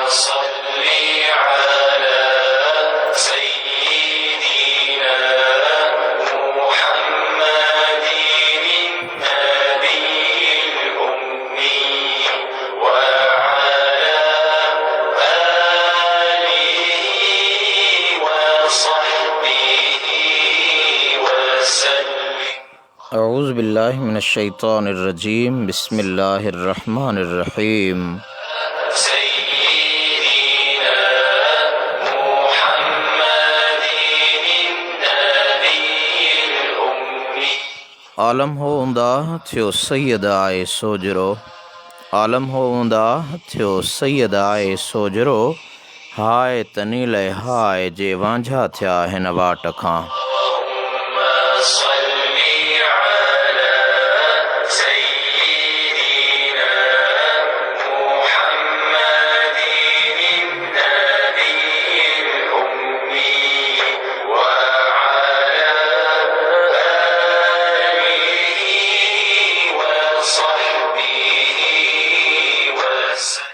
صل علي سيدنا محمد النبي الأمي وعلي آله وصحبه وسلم. اعوذ بالله من الشيطان الرجيم بسم الله الرحمن الرحيم. سيدنا محمد النبي الامي. عالم هو اونداهه ٿيو سيد آء سوجهرو عالم هو اونداهه ٿيو سيد آء سوجهرو هاء تني لئه هاء جي وانجها ٿيا هن واٽ کان. اللهم صل علي سيدنا محمد النبي الامي وعلي آله وصحبه وسلم.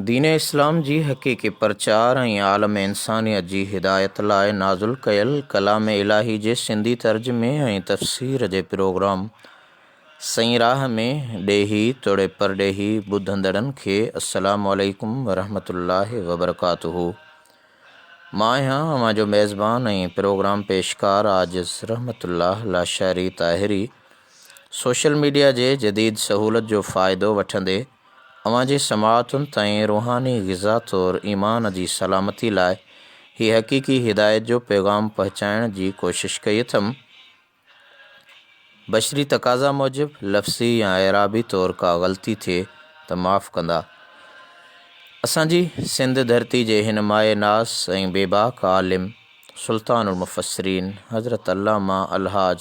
دين اسلام جي حقيقي پرچار ۽ عالم انسانيت جي هدايت لاء نازل ڪيل ڪلام الاهي جي سنڌي ترجمي ۽ تفسير جي پروگرام سئين راهه ۾ ڏيهي توڙي پرڏيهي ٻڌندڙن کي السلام عليڪم ورحمة الله وبرڪاته مان آهيان اوهان جو ميزبان ۽ پروگرام پيشڪار عاجز رحمت الله لاشاري طاهري سوشل ميڊيا جي جديد سهولت جو فائدو وٺندي اوهان جي سماعتن تائين روحاني غذا طور ايمان جي سلامتي لاء هي حقيقي هدايت جو پيغام پهچائڻ جي ڪوشش ڪئي اٿم. بشري تقاضا موجب لفظي يا اعرابي طور ڪا غلطي ٿئي ته معاف ڪندا. اسان جي سنڌ ڌرتي جي هن مايه ناز ۽ بيباڪ عالم سلطان المفسرين حضرت علامه الحاج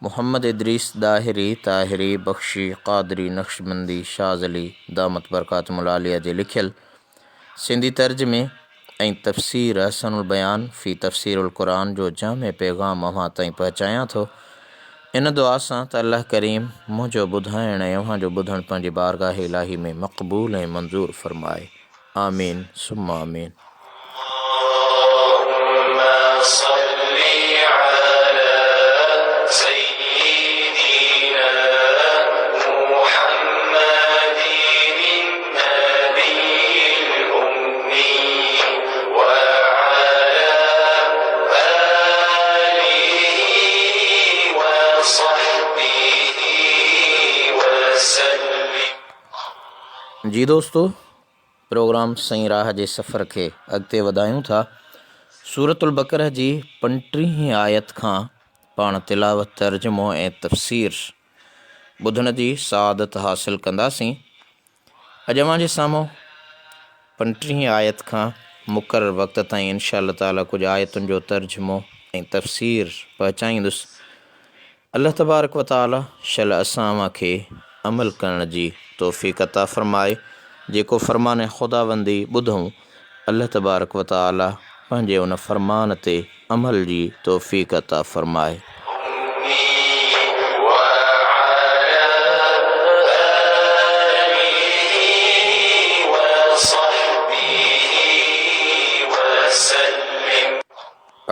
محمد ادريس ڏاهري، طاهري، بخشي، قادري، نقشبندي، شاذلي، دامت برڪاتهم العاليه جي لکيل سنڌي ترجمي ۽ تفسير احسن البيان في تفسير القرآن جو جامع پيغام اوهان تائين پهچايان ٿو ان دعا سان ته الله ڪريم منهنجو ٻڌائڻ ۽ اوهان جو ٻڌڻ پنهنجي بارگاهه الاهي ۾ مقبول ۽ منظور فرمائي. آمين ثم آمين. اللهم صل علي سيدنا محمد النبي الامي وعلي آله وصحبه وسلم. جي دوستو پروگرام سئين راهه جي سفر کي اڳتي وڌايون ٿا. سورة البقره جي پنٽيهين آيت کان پاڻ تلاوت، ترجمو ۽ تفسير ٻڌڻ جي سعادت حاصل ڪنداسين. اڄ اوهان جي سامهون پنٽيهين آيت کان مقرر وقت تائين انشاء الله تعالي ڪجهه آيتن جو ترجمو ۽ تفسير پهچائيندس. الله تبارڪ و تعالي شل اسان اوهان کي عمل ڪرڻ جي توفيق عطا فرمائي، جيڪو فرمان خداوندي ٻڌون الله تبارڪ و تعالي پنهنجي ان فرمان تي عمل جي توفيق عطا فرمائي.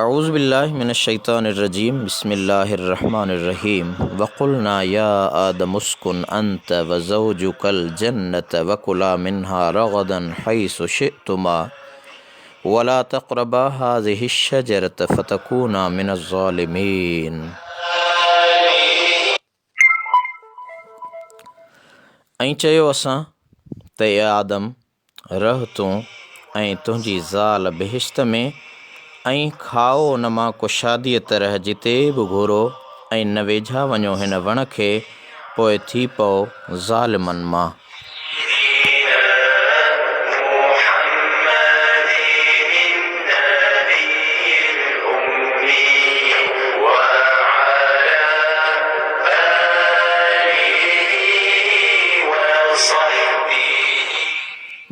اعوذ بالله من الشيطان الرجيم بسم الله الرحمن الرحيم وقلنا يا آدم اسكن انت وزوجك الجنة وكلا منها رغدا حيث شئتما ولا تقربا هذه الشجرة فتكونا من الظالمين. ۽ چيو اسان ته اي آدم! رهه تون ۽ تنهنجي زال بهشت ۾، ۽ کائو ان مان ڪشاديء طرح جتي به گهرو، ۽ نه ويجها وڃو هن وڻ کي، پوء ٿي پئو ظالمن مان.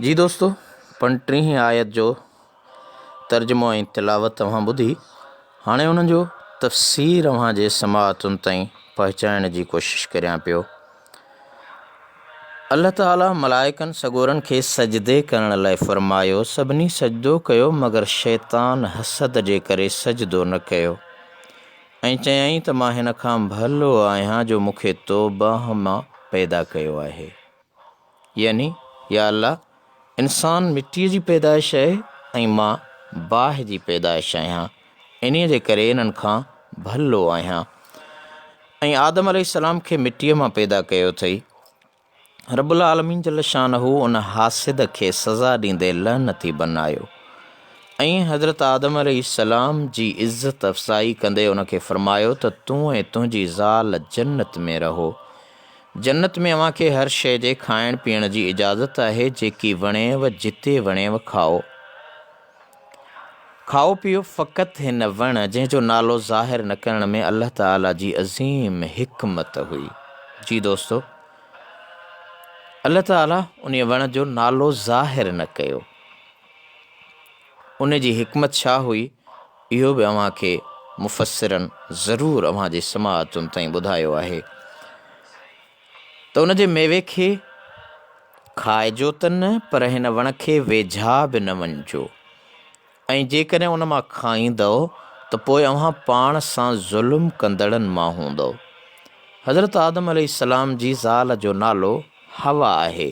جي دوستو پنٽيهين آيت جو ترجمو ۽ تلاوت توهان ٻڌي هاڻي ان جو تفسير اوهان جي سماعتن تائين پهچائڻ جي ڪوشش ڪريان پيو. الله تعاليٰ ملائڪن سڳورن کي سجدي ڪرڻ لاء فرمايو، سڀني سجدو ڪيو مگر شيطان حسد جي ڪري سجدو نه ڪيو ۽ چيائين ته مان هن کان ڀلو آهيان جو مون کي تو باهه مان پيدا ڪيو آهي. يعني يا الله! انسان مٽيء جي پيدائش آهي ۽ مان باهه جي پيدائش آهيان، انهيء جي ڪري انهن کان ڀلو آهيان. ۽ آدم عليه السلام کي مٽيء مان پيدا ڪيو اٿئي. رب العالمين جل شانه ان حاسد کي سزا ڏيندي لعنتي بنايو ۽ حضرت آدم عليه السلام جي عزت افزائي ڪندي ان کي فرمايو ته تون ۽ تنهنجي زال جنت ۾ رهو. جنت ۾ اوهان کي هر شيء جي کائڻ پيئڻ جي اجازت آهي، جيڪي وڻيو جتي وڻيو کائو. کائو پيئو فقط هن وڻ جنهن جو نالو ظاهر نه ڪرڻ ۾ الله تعالي جي عظيم حڪمت هئي. جي دوستو! الله تعالي انهي وڻ جو نالو ظاهر نه ڪيو. ان جي حڪمت ڇا هئي اهو به اوهان کي مفسرن ضرور اوهان جي سماعتن تائين ٻڌايو آهي. ته ان جي ميوي کي کائجو ته نه پر هن وڻ کي ويجها به نه وڃجو ۽ جيڪڏهن ان مان کائيندؤ ته پوء اوهان پاڻ سان ظلم ڪندڙن مان هوندؤ. حضرت آدم عليه السلام جي زال جو نالو حوا آهي.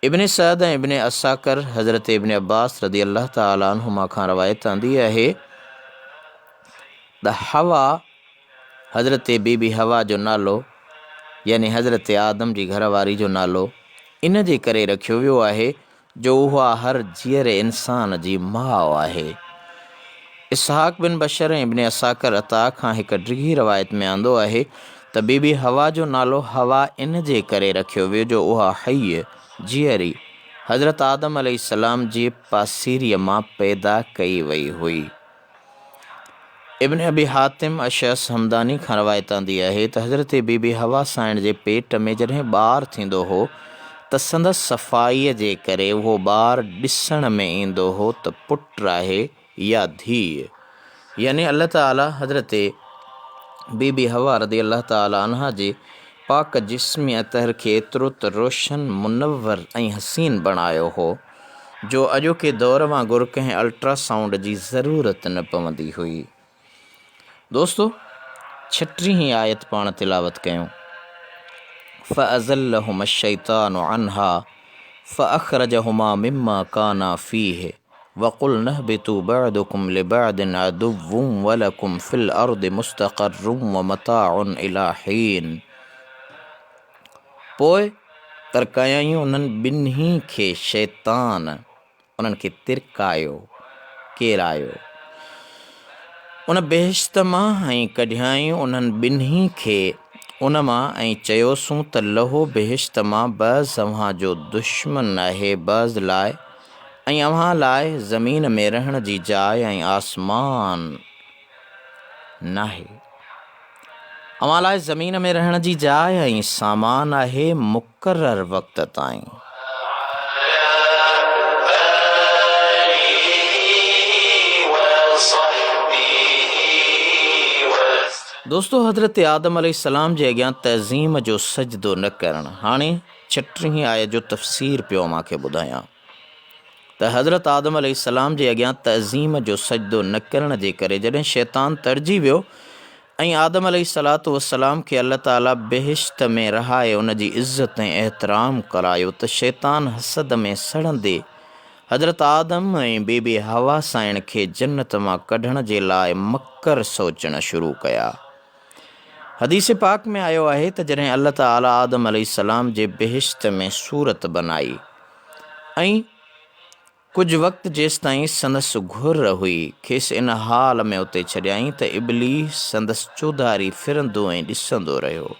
ابن سعد ۽ ابن عساڪر حضرت ابن عباس رضي الله تعالٰي عنهما کان روايت آندي آهي ته حوا حضرت بي بي حوا جو نالو يعني حضرت آدم جي گهر واري جو نالو ان جي ڪري رکيو ويو آهي جو اها هر جيئري انسان جي ماء آهي. اسحاق بن بشر ۽ ابن عساڪر عطاء کان هڪ ڊگهي روايت ۾ آندو آهي ته بي بي حوا جو نالو حوا ان جي ڪري رکيو ويو جو اها حي، جيئري، حضرت آدم عليه السلام جي پاسيريء مان پيدا ڪئي وئي هئي. ابن ابي حاتم اشعث همداني کان روايت آندي آهي ته حضرت بي بي حوا سائڻ جي پيٽ ۾ جڏهن ٻار ٿيندو هو ته سندس صفائيء جي ڪري اهو ٻار ڏسڻ ۾ ايندو هو ته پٽ آهي يا ڌيء يعني الله تعاليٰ حضرت بي بي حوا رضي الله تعاليٰ عنها جي پاڪ جسم اطهر کي ايترو ته روشن، منور ۽ حسين بڻايو هو. جو اڄوڪي دور وانگر ڪنهن الٽرا سائونڊ جي ضرورت نه پوندي هئي. دوستو ڇٽيهين آيت پاڻ تلاوت ڪيون. فأزلهما الشيطان عنها فأخرجهما مما ڪانا فيه وقلنا اهبطوا بعضڪم لبعض عدو ولڪم في الارض مستقر ومتاع الي حين. پوء ترڪايائين انهن ٻنهي کي شيطان انهن کي ترڪايو، ڪيرايو، ان بهشت مان ۽ ڪڍيائين انهن ٻنهي کي ان مان ۽ چيوسون ته لهو بهشت مان بعض اوهان جو دشمن آهي بعض لاء ۽ اوهان لاء زمين ۾ رهڻ جي جاء ۽ آسمان ناهي. اوهان لاء زمين ۾ رهڻ جي جاء ۽ سامان آهي مقرر وقت تائين. دوستو حضرت آدم عليه السلام جي اڳيان تعظيم جو سجدو نه ڪرڻ هاڻي ڇٽيهين آيت جو تفسير پيو اوهان کي ٻڌايان ته حضرت آدم عليه السلام جي اڳيان تعظيم جو سجدو نه ڪرڻ جي ڪري جڏهن شيطان تڙجي ويو ۽ آدم عليه الصلوة والسلام کي الله تعالي بهشت ۾ رهائي ان جي عزت ۽ احترام ڪرايو ته شيطان حسد ۾ سڙندي حضرت آدم ۽ بي بي حوا سائڻ کي جنت مان ڪڍڻ جي لاء مڪر سوچڻ شروع ڪيا. حديث پاڪ ۾ آيو آهي ته جڏهن الله تعالي آدم عليه السلام جي بهشت ۾ صورت بنائي ۽ ڪجهه وقت جيستائين سندس گهر هئي، کيس ان حال ۾ اتي ڇڏيائين ته ابليس سندس چوڌاري ڦرندو ۽ ڏسندو رهيو.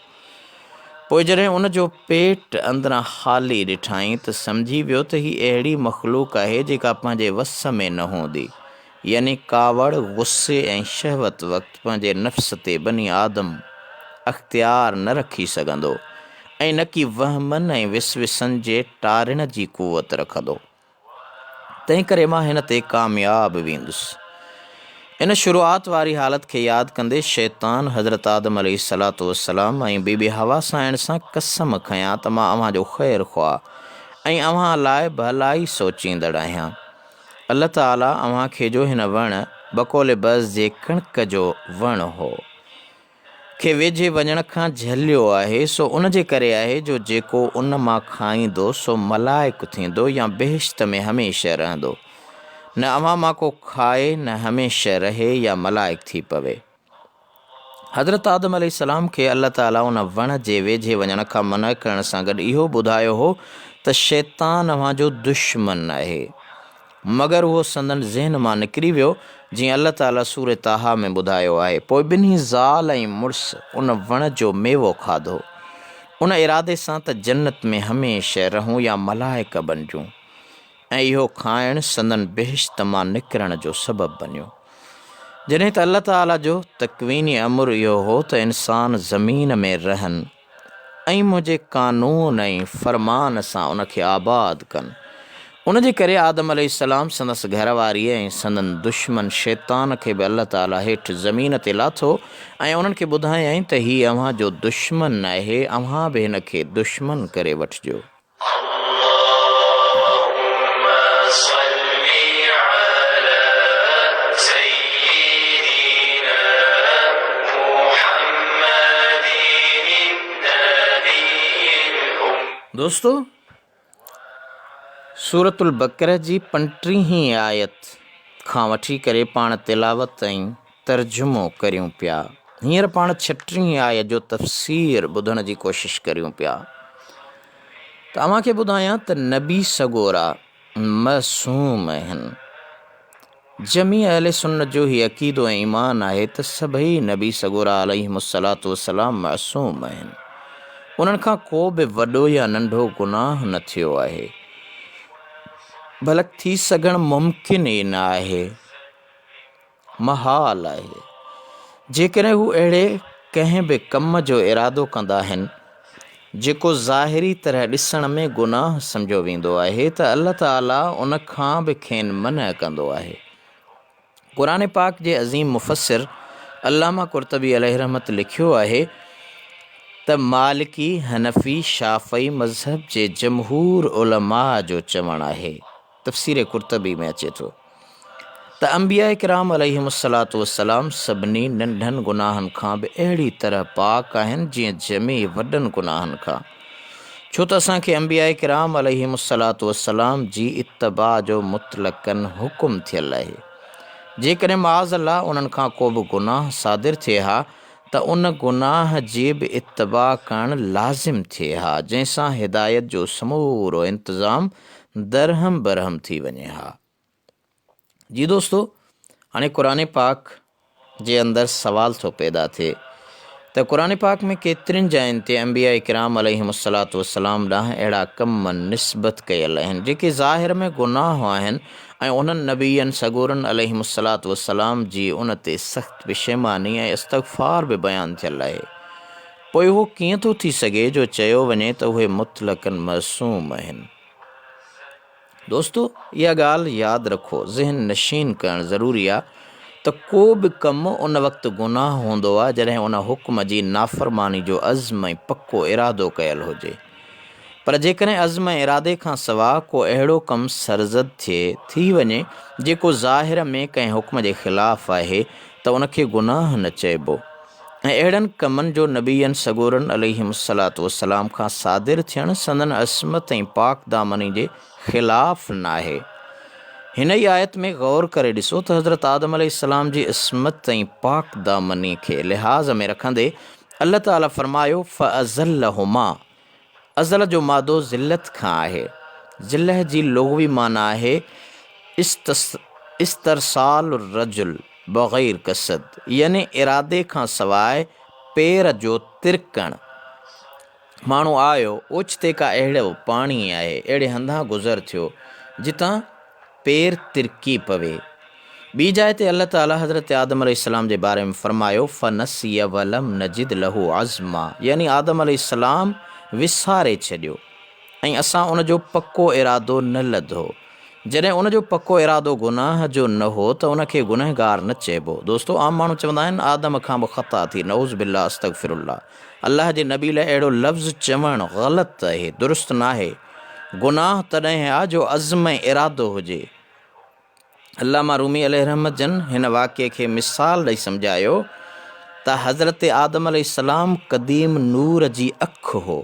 پوء جڏهن ان جو پيٽ اندران خالي ڏٺائين ته سمجهي ويو ته هي اهڙي مخلوق آهي جيڪا پنهنجي وس ۾ نه هوندي، يعني ڪاوڙ، غصي ۽ شهوت وقت پنهنجي نفس تي بني آدم اختيار نه رکي سگهندو ۽ نڪي وهمن ۽ وسوسن جي ٽارڻ جي قوت رکندو. تنهنڪري مان هن تي ڪامياب ويندس. ان شروعات واري حالت کي ياد ڪندي شيطان حضرت آدم عليه الصلوة والسلام ۽ بي بي حوا سانئڻ سان قسم کنيا ته مان اوهان جو خير خواه ۽ اوهان لاء ڀلائي سوچيندڙ آهيان. الله تعاليٰ اوهان کي جو هن وڻ، بقول بعض جي ڪڻڪ جو وڻ هو، کي ويجهي وڃڻ کان جهليو آهي سو ان جي ڪري آهي جو جيڪو ان مان کائيندو سو ملائڪ ٿيندو يا بهشت ۾ هميشه رهندو. نه اوهان مان ڪو کائي نه هميشه رهي يا ملائڪ ٿي پوي. حضرت آدم عليه السلام کي الله تعاليٰ ان وڻ جي ويجهي وڃڻ کان منع ڪرڻ سان گڏ اهو ٻڌايو هو ته شيطان اوهان جو دشمن آهي. مگر اهو سندن ذهن مان نڪري ويو، جيئن الله تعاليٰ سورة طٰهٰ ۾ ٻڌايو آهي، پوء ٻنهي زال ۽ مڙس ان وڻ جو ميوو کاڌو، ان ارادي سان ته جنت ۾ هميشه رهون يا ملائڪ بنجون، ۽ اهو کائڻ سندن بهشت مان نڪرڻ جو سبب بنيو. جڏهن ته الله تعاليٰ جو تڪويني امر اهو هو ته انسان زمين ۾ رهن، ۽ منهنجي قانون ۽ فرمان سان ان کي آباد ڪن. ان جي ڪري آدم عليه السلام، سندس گهر واريء ۽ سندن دشمن شيطان کي به الله تعاليٰ هيٺ زمين تي لاٿو ۽ انهن کي ٻڌايائين ته هي اوهان جو دشمن آهي، اوهان به هن کي دشمن ڪري وٺجو. اللهم صل علي سيدنا محمد النبي الأمي. دوستو! سورة البقره جي پنٽيهين آيت کان وٺي ڪري پاڻ تلاوت ۽ ترجمو ڪريون پيا. هينئر پاڻ ڇٽيهين آيت جو تفسير ٻڌڻ جي ڪوشش ڪريون پيا. ته اوهان کي ٻڌايان ته نبي سڳورا معصوم آهن. جميع اهل سنت جو هي عقيدو ۽ ايمان آهي ته سڀئي نبي سڳورا عليهم الصلوة والسلام معصوم آهن. انهن کان ڪو به وڏو يا ننڍو گناهه نه ٿيو آهي. بلڪ ٿي سگهڻ ممڪن ئي نه آهي. محال آهي. جيڪڏهن هو اهڙي ڪنهن به ڪم جو ارادو ڪندا آهن، جيڪو ظاهري طرح ڏسڻ ۾ گناهه سمجهيو ويندو آهي ته الله تعاليٰ ان کان به کين منع ڪندو آهي. قرآن پاڪ جي عظيم مفسر علامه قرطبي عليه رحمت لکيو آهي ته مالڪي، حنفي، شافعي مذهب جي جمهور علماء جو چوڻ آهي. تفسير قرطبي ۾ اچي ٿو ته انبياء ڪرام عليهم الصلوة والسلام سڀني ننڍن گناهن کان به اهڙي طرح پاڪ آهن جيئن جميع وڏن گناهن کان، ڇو ته اسان کي انبياء ڪرام عليهم الصلوة والسلام جي اتباع جو مطلقاً حڪم ٿيل آهي. جيڪڏهن معاذ الله انهن کان ڪو به گناهه صادر ٿئي ها ته ان گناهه جي به اتباع ڪرڻ لازم ٿئي ها، جنهن سان هدايت جو سمورو انتظام درهم برهم ٿي وڃي ها. جي دوستو هاڻي قرآن پاڪ جي اندر سوال ٿو پيدا ٿئي ته قرآن پاڪ ۾ ڪيترين جاين تي انبياء ڪرام عليهم الصلوة والسلام ڏانهن اهڙا ڪم نسبت ڪيل آهن جيڪي ظاهر ۾ گناهه آهن ۽ انهن نبين سڳورن عليهم الصلوة والسلام جي ان تي سخت پشيماني ۽ استغفار به بيان ٿيل آهي. پوء اهو ڪيئن ٿو ٿي سگهي جو چيو وڃي ته اهي مطلقاً معصوم آهن؟ دوستو! اها ڳالهه ياد رکو، ذهن نشين ڪرڻ ضروري آهي ته ڪو به ڪم ان وقت گناهه هوندو آهي جڏهن ان حڪم جي نافرماني جو عزم ۽ پڪو ارادو ڪيل هجي. پر جيڪڏهن عزم ۽ ارادي کان سواء ڪو اهڙو ڪم سرزد ٿئي ٿي وڃي جيڪو ظاهر ۾ ڪنهن حڪم جي خلاف آهي ته ان کي گناهه نه چئبو ۽ اهڙن ڪمن جو نبين سڳورن عليهم الصلوة والسلام کان صادر ٿيڻ سندن عصمت ۽ پاڪ دامني جي خلاف ناهي. هن ئي آيت ۾ غور ڪري ڏسو ته حضرت آدم عليه السلام جي عصمت ۽ پاڪ دامني کي لحاظ ۾ رکندي الله تعالي فرمايو، فأزلهما، ازل جو مادو ذلت کان آهي. ذله جي لغوي معنيٰ آهي استرسال الرجل بغير قصد يعني ارادي کان سواء پير جو ترڪڻ. ماڻهو آيو، اوچتي ڪا اهڙو پاڻي آهي، اهڙي هنڌان گذر ٿيو، جتان پير ترڪي پوي. ٻي جاء تي الله تعاليٰ حضرت آدم عليه السلام جي باري ۾ فرمايو، فنسي ولم نجد له عزما يعني آدم عليه السلام وساري ڇڏيو ۽ اسان ان جو پڪو ارادو نه لڌو. جڏهن ان جو پڪو ارادو گناهه جو نه هو ته ان کي گنهگار نه چئبو. دوستو عام ماڻهو چوندا آهن آدم کان به خطا ٿي نعوذ بالله استغفر الله. الله جي نبي لاء اهڙو لفظ چوڻ غلط آهي درست ناهي. گناهه تڏهن آ جو عزم ۽ ارادو هجي. علامه رومي عليه رحمت جن هن واقعي کي مثال ڏئي سمجهايو ته حضرت آدم عليه السلام قديم نور جي اک هو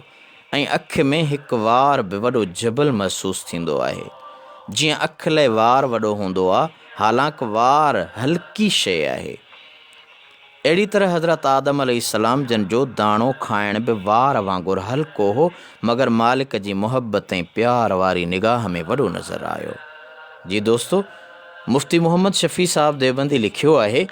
۽ اک ۾ هڪ وار به وڏو جبل محسوس ٿيندو آهي. جيئن اک لئه وار وڏو هوندو آ، حالانڪ وار هلڪي شيء آهي. اهڙي طرح حضرت آدم عليه السلام جن جو داڻو کائڻ به وار وانگر هلڪو هو، مگر مالڪ جي محبت ۽ پيار واري نگاهه ۾ وڏو نظر آيو. جي دوستو! مفتي محمد شفيع صاحب ديوبندي لکيو آهي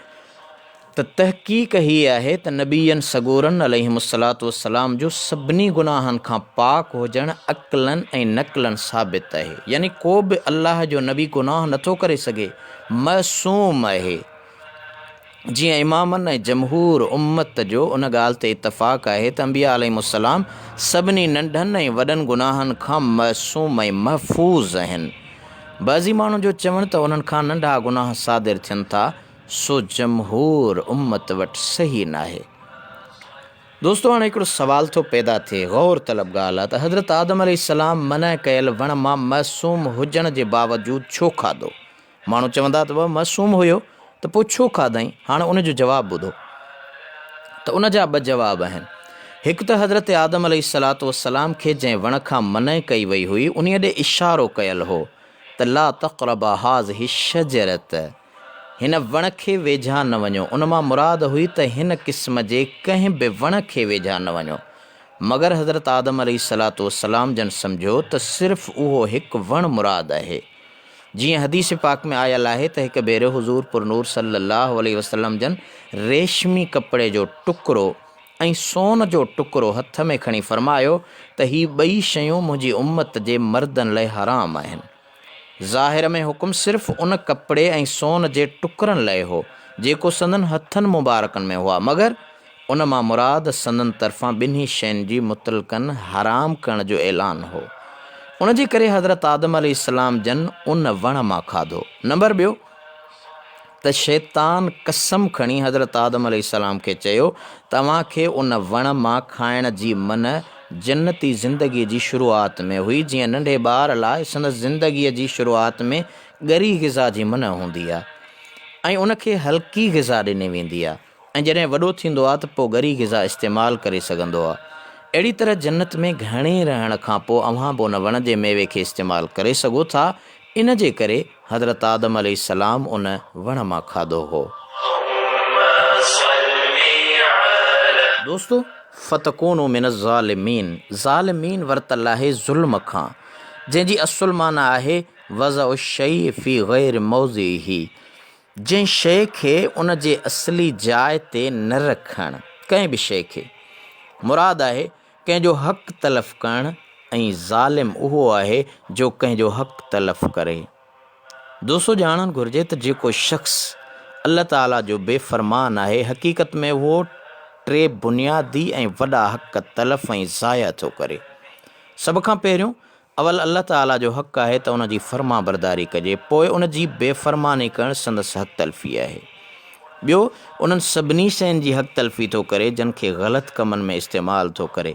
ته تحقيق هيء آهي ته نبين سڳورن عليهم الصلوة والسلام جو سڀني گناهن کان پاڪ هجڻ عقلاً ۽ نقلاً ثابت آهي، يعني ڪو به الله جو نبي گناهه نٿو ڪري سگهي، معصوم آهي. جيئن امامن ۽ جمهور امت جو ان ڳالهه تي اتفاق آهي ته انبياء عليهم السلام سڀني ننڍن ۽ وڏن گناهن کان معصوم ۽ محفوظ آهن. بعضي ماڻهن جو چوڻ ته انهن کان ننڍا گناهه صادر ٿين ٿا، سو جمهور امت وٽ صحيح ناهي. دوستو هاڻي هڪڙو سوال ٿو پيدا ٿئي، غور طلب ڳالهه آهي ته حضرت آدم عليه السلام منع ڪيل وڻ مان معصوم هجڻ جي باوجود ڇو کاڌو؟ ماڻهو چوندا ته بابا معصوم هيو ته پوء ڇو کاڌائين؟ هاڻ ان جو جواب ٻڌو ته ان جا ٻه جواب آهن. هڪ ته حضرت آدم عليه الصلوة والسلام کي جنهن وڻ کان منع ڪئي وئي هئي انهيء ڏي اشارو ڪيل هو ته لا تقربا هذه الشجرة هن وڻ کي ويجها نه وڃو ان مان مراد هئي ته هن قسم جي ڪنهن به وڻ کي ويجها نه وڃو. مگر حضرت آدم عليه الصلوة والسلام جن سمجهيو ته صرف اهو هڪ وڻ مراد آهي. جيئن حديث پاڪ ۾ آيل آهي ته هڪ ڀيري حضور پرنور صلّي اللّٰه عليه وسلّم جن ريشمي ڪپڙي جو ٽڪرو ۽ سون جو ٽڪرو هٿ ۾ کڻي فرمايو ته هي ٻئي شيون منهنجي امّت جي مردن لئه حرام آهن. ظاهر ۾ حڪم صرف ان ڪپڙي ۽ سون جي ٽڪرن لئه هو جيڪو سندن هٿن مبارڪن ۾ هئا مگر ان مان مراد سندن طرفان ٻنهي شين جي مطلقاً حرام ڪرڻ جو اعلان هو. ان جي ڪري حضرت آدم عليه السلام جن ان وڻ مان کاڌو. نمبر ٻيو ته شيطان قسم کڻي حضرت آدم عليه السلام کي چيو ته اوهان کي ان وڻ مان کائڻ جي منع جنتي زندگيء جي شروعات ۾ هئي جيئن ننڍي ٻار لاء سندس زندگيء جي شروعات ۾ ڳري غذا جي منع هوندي آهي ۽ ان کي هلڪي غذا ڏني ويندي آهي. ۽ جڏهن وڏو ٿيندو آ ته پوء ڳري غذا استعمال ڪري سگهندو آ. اهڙي طرح جنت ۾ گهڻي رهڻ کان پوء اوهان به ان وڻ جي ميوي کي استعمال ڪري سگهو ٿا، ان جي ڪري حضرت آدم عليه السلام ان وڻ مان کاڌو هو. دوستو! فتڪونوا من الظالمين، ظالمين ورتل آهي ظلم کان، جنهن جي اصل معنيٰ آهي وضع الشيء في غير موضعه، جنهن شيء کي ان جي اصلي جاء تي نه رکڻ، ڪنهن به شيء کي. مراد آهي، ڪنهن جو حق تلف ڪرڻ ۽ ظالم اهو آهي جو ڪنهن جو حق تلف ڪري. دوستو ڄاڻڻ گهرجي ته جيڪو شخص الله تعاليٰ جو بي فرمان آهي، حقيقت ۾ اهو ٽي بنيادي ۽ وڏا حق تلف ۽ ضايع ٿو ڪري. سڀ کان پهريون اول الله تعاليٰ جو حق آهي ته ان جي فرمانبرداري ڪجي، پوء ان جي بي فرماني ڪرڻ سندس حق تلفي آهي. ٻيو، انهن سڀني شين جي حق تلفي ٿو ڪري جن کي غلط ڪمن ۾ استعمال ٿو ڪري،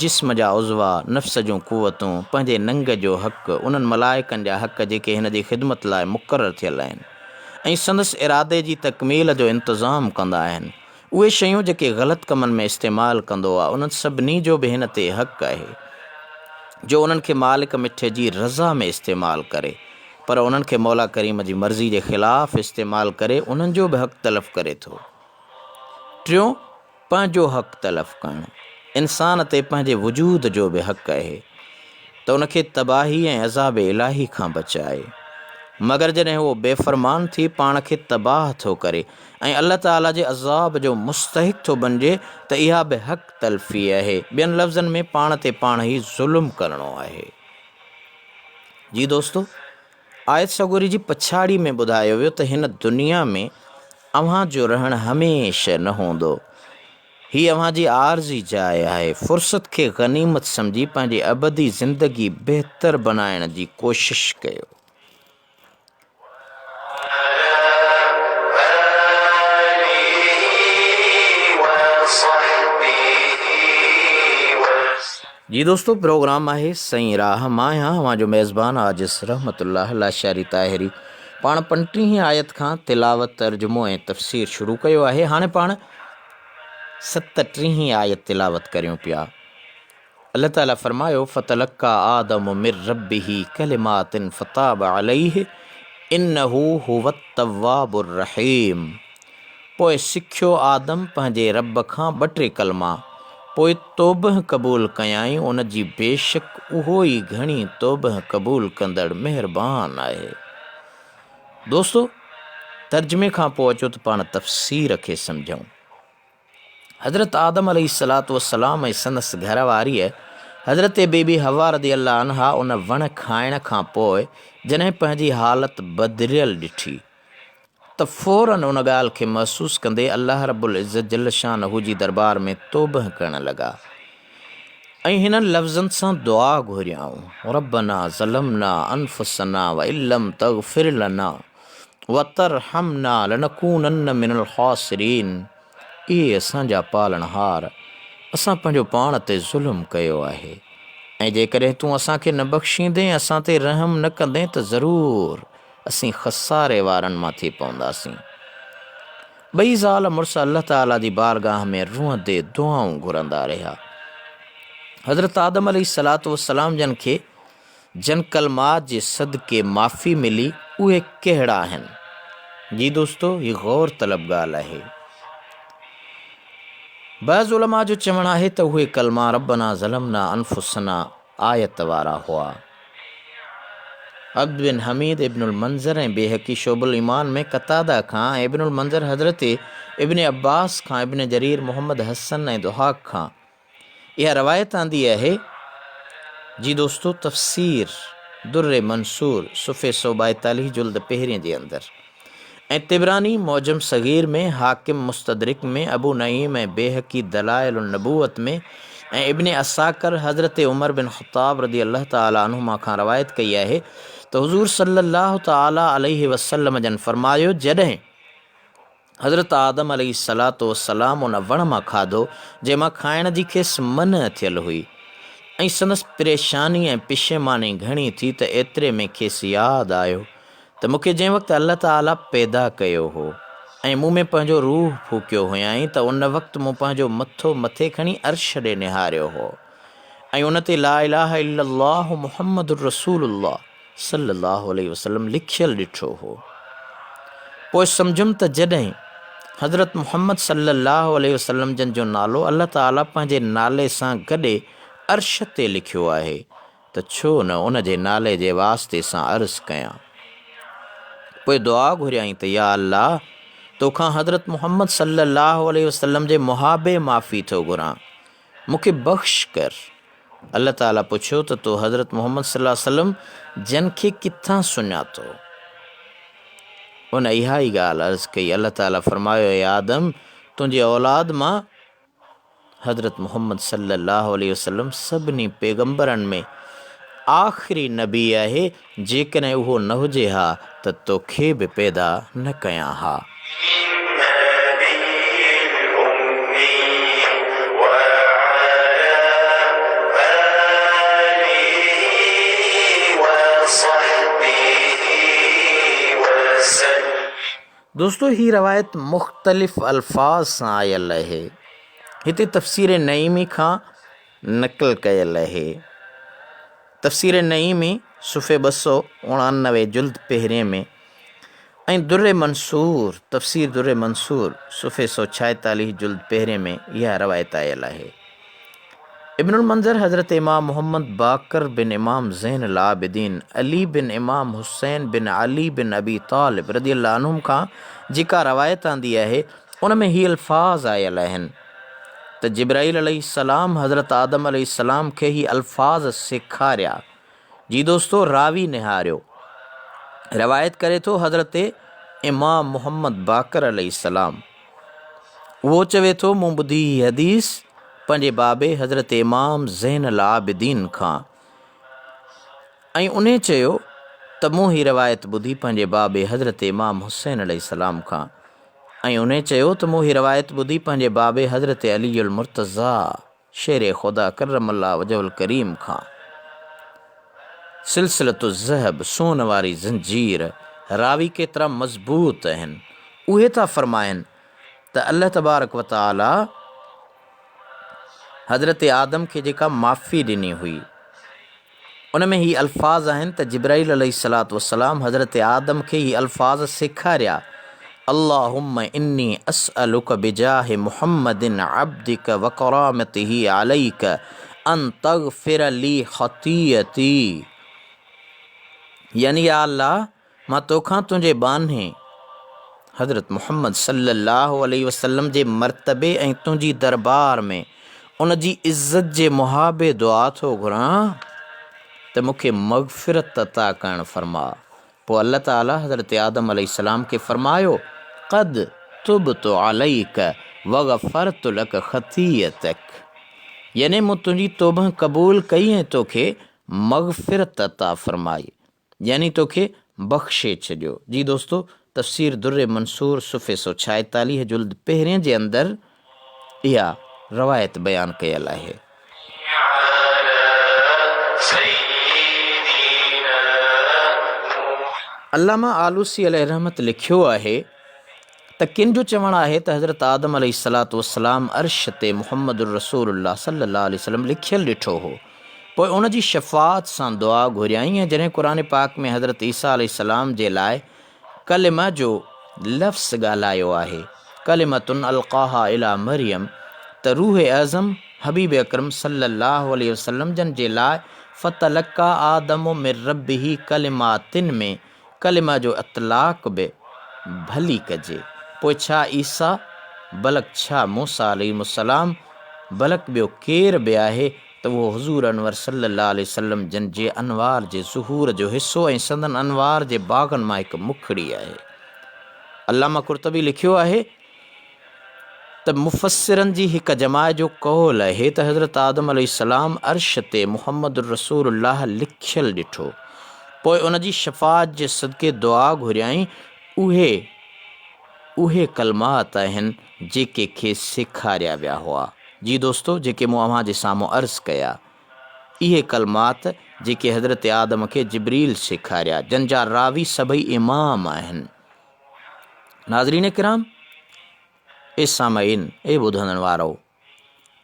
جسم جا عضوا، نفس جون قوتون، پنهنجي ننگ جو حق، انهن ملائڪن جا حق جيڪي هن جي خدمت لاء مقرر ٿيل آهن ۽ سندس ارادي جي تڪميل جو انتظام ڪندا آهن. اهي شيون جيڪي غلط ڪمن ۾ استعمال ڪندو آ انهن سڀني جو به هن تي حق آهي جو انهن کي مالڪ مٺي جي رضا ۾ استعمال ڪري پر انهن کي مولا ڪريم جي مرضي جي خلاف استعمال ڪري انهن جو به حق تلف ڪري ٿو. ٽيون پنهنجو حق تلف ڪرڻ انسان تي پنهنجي وجود جو به حق آهي. ته ان کي تباهي ۽ عذاب الاهي کان بچائي. مگر جڏهن اهو بي فرمان ٿي پاڻ کي تباهه ٿو ڪري ۽ الله تعاليٰ جي عذاب جو مستحق ٿو بنجي ته اها به حق تلفي آهي. ٻين لفظن ۾ پاڻ تي پاڻ ئي ظلم ڪرڻو آهي. جي دوستو! آيت سڳوري جي پڇاڙي ۾ ٻڌايو ويو ته هن دنيا ۾ اوهان جو رهڻ هميشه نه هوندو. هي اوهان جي عارضي جاء آهي. فرصت کي غنيمت سمجهي پنهنجي ابدي زندگي بهتر بنائڻ جي ڪوشش ڪيو. جي دوستو پروگرام آهي سئين راهه مان آهيان اوهان جو ميزبان عاجز رحمت الله لاشاري طاهري پاڻ پنٽيهين آيت کان تلاوت ترجمو ۽ تفسير شروع ڪيو آهي هاڻي پاڻ ستٽيهين آيت تلاوت ڪريون پيا الله تعالي فرمايو فتلقا آدم من ربه ڪلمات فتاب عليه انه هو التواب الرحيم پوء سکيو آدم پنهنجي رب کان ٻه ٽي ڪلما، پوء توبهه قبول ڪيائين ان جي بيشڪ اهو ئي گهڻي توبهه قبول ڪندڙ مهربان آهي. دوستو! ترجمي کان پوء اچو ته پاڻ تفسير کي سمجهون. حضرت آدم عليه الصلوة والسلام ۽ سندس گهر واريء حضرت بيبي حوا رضي الله عنها ان وڻ کائڻ کان پوء جڏهن پنهنجي حالت بدليل ڏٺي ته فوراً ان ڳالهه کي محسوس ڪندي الله رب العزت جل شانه جي دربار ۾ توبهه ڪرڻ لڳا ۽ هنن لفظن سان دعا گهريائون، ربنا ظلمنا انفسنا وان لم تغفر لنا وترحمنا لنڪونن من الخاسرين اي اسان جا پالڻهار! اسان پنهنجو پاڻ تي ظلم ڪيو آهي ۽ جيڪڏهن تون اسان کي نه بخشيندين ۽ اسان تي رحم نه ڪندين ته ضرور اسين خساري وارن مان ٿي پونداسين. ٻئي زال مڙس الله تعاليٰ جي بارگاهه ۾ روئندي دعائون گهرندا رهيا. حضرت آدم عليه الصلوة والسلام جن کي جن ڪلمات جي صدقي معافي ملي اهي ڪهڙا آهن؟ جي دوستو هي غور طلب ڳالهه آهي. بعض علماء جو چوڻ آهي ته اهي ڪلما ربنا ظلمنا انفسنا آيت وارا هئا. عبد بن حميد ابن المنذر ۽ بيهقي شعب الايمان ۾ قتاده کان ۽ ابن المنذر حضرت ابن عباس کان ابن جرير محمد حسن ۽ ضحاڪ کان اها روايت آندي آهي. جي دوستو تفسير در منصور صفحي 142 جلد پهرين جي اندر ۽ طبراني معجم صغير ۾، حاڪم مستدرڪ ۾، ابو نعيم ۽ بيهقي دلائل النبوت ۾ ۽ ابن عساڪر حضرت عمر بن خطاب رضي الله تعالٰي عنهما کان روايت ڪئي آهي ته حضور صلّي الله تعالٰي عليه وسلّم جن فرمايو، جڏهن حضرت آدم عليه الصلوة والسلام ان وڻ مان کاڌو جنهن مان کائڻ جي کيس منع ٿيل هئي ۽ سندس پريشاني ۽ پشيماني گهڻي ٿي ته ايتري ۾ کيس ياد آيو ته مون کي جنهن وقت الله تعاليٰ پيدا ڪيو هو ۽ مون ۾ پنهنجو روح ڦوڪيو هيائين ته ان وقت مون پنهنجو مٿو مٿي کڻي عرش ڏي نهاريو هو ۽ ان تي لا اله الا الله محمد رسول الله صلّي اللّٰه عليه وسلّم لکيل ڏٺو هو. پوء سمجهيم ته جڏهن حضرت محمد صلّي اللّٰه عليه وسلّم جن جو نالو الله تعاليٰ پنهنجي نالي سان گڏي عرش تي لکيو آهي ته ڇو نه ان جي نالي جي واسطي سان عرض ڪيان. پوء دعا گهريائين ته يا الله! توکان حضرت محمد صلّي اللّٰه عليه وسلّم جي محابي معافي ٿو گهران. مون کي بخش ڪر. الله تعاليٰ پڇيو ته تو حضرت محمد صلي الله عليه وسلم جن کي ڪٿان سڃاتو؟ ان اها ئي ڳالهه عرض ڪئي. الله تعاليٰ فرمايو اي آدم! تنهنجي اولاد مان حضرت محمد صلي الله عليه وسلم سڀني پيغمبرن ۾ آخري نبي آهي، جيڪڏهن اهو نه هجي ها ته توکي به پيدا نه ڪيان ها. دوستو هي روايت مختلف الفاظ سان آيل آهي. هتي تفسير نعيمي کان نقل ڪيل آهي. تفسير نعيمي صفحي 289 جلد پهرين ۾ ۽ در منصور، تفسير در منصور، صفحي 146 جلد پهرين ۾ اها روايت آيل آهي. ابن المنذر حضرت امام محمد باقر بن امام زين العابدين علي بن امام حسين بن علي بن ابي طالب رضي الله عنهم کان جيڪا روايت آندي آهي ان ۾ هي الفاظ آيل آهن ته جبرائيل عليه السلام حضرت آدم عليه السلام کي هي الفاظ سيکاريا. جي دوستو راوي نهاريو روايت ڪري ٿو حضرت امام محمد باقر عليه السلام اهو چوي ٿو مون ٻڌي هي حديث پنهنجي بابي حضرت امام زين العابدين کان ۽ انهي چيو ته مون هي روايت ٻڌي پنهنجي بابي حضرت امام حسين عليه السلام کان ۽ انهي چيو ته مون هي روايت ٻڌي پنهنجي بابي حضرت علي المرتضيٰ. شير خدا ڪرم الله وجهه الڪريم کان سلسلة الذهب، سون واري زنجير، راوي ڪيترا مضبوط آهن، اهي ٿا فرمائن ته الله تبارڪ و تعالي حضرت آدم کي جيڪا معافي ڏني هئي، ان ۾ هي الفاظ آهن ته جبرائيل عليه الصلوة والسلام حضرت آدم کي هي الفاظ سيکاريا، اللهم اني اسألک بجاه محمد عبدک وڪرامته عليک ان تغفر لي خطيئتي يعني يا الله! مان توکان تنهنجي ٻانهي حضرت محمد صلي الله عليه وسلم جي مرتبي ۽ تنهنجي دربار ۾ ان جي عزت جي محابي دعا ٿو گهران ته مون کي مغفرت عطا ڪرڻ فرماء. پوء الله تعالي حضرت آدم عليه السلام کي فرمايو، قد تبت عليک وغفرت لک خطيئتک يعني مون تنهنجي توبه قبول ڪئي ۽ توکي مغفرت عطا فرمائي. يعني توکي بخشي ڇڏيو. جي دوستو تفسير در منصور صفحي 146 جلد پهرين جي اندر اها روايت بيان ڪيل آهي. علامه آلوسي عليه الرحمت لکيو آهي ته ڪن جو چوڻ آهي ته حضرت آدم عليه الصلوة والسلام عرش تي محمد رسول الله صلي الله عليه وسلم لکيل ڏٺو هو پوء ان جي شفاعت سان دعا گهريائين ۽ جڏهن قرآن پاڪ ۾ حضرت عيسيٰ عليه السلام جي لاء ڪلمه جو لفظ ڳالهايو آهي ڪلمة القاها الي مريم ته روح اعظم حبيب اڪرم صلي الله عليه وسلم جن جي لاء فتلقي آدم من ربه ڪلمات ۾ ڪلمه جو اطلاق به ڀلي ڪجي، پوء ڇا عيسيٰ، بلڪ ڇا موسيٰ عليهم السلام، بلڪ ٻيو ڪير به آهي ته اهو حضور انور صلّي الله عليه وسلّم جن جي انوار جي ظهور جو حصو ۽ سندن انوار جي باغن مان هڪ مکڙي آهي. علامه قرطبي لکيو آهي ته مفسرن جي هڪ جماعت جو قول آهي ته حضرت آدم عليه السلام عرش تي محمد رسول الله لکيل ڏٺو پوء ان جي شفاعت جي صدقي دعا گهريائين اهي اهي ڪلمات آهن جيڪي کيس سيکاريا ويا هئا جي دوستو جيڪي مون اوهان جي سامهون عرض ڪيا اهي ڪلمات جيڪي حضرت آدم کي جبريل سيکاريا جن جا راوي سڀئي امام آهن. ناظرين ڪرام، اي سامعين، اي ٻڌندڙ وارؤ!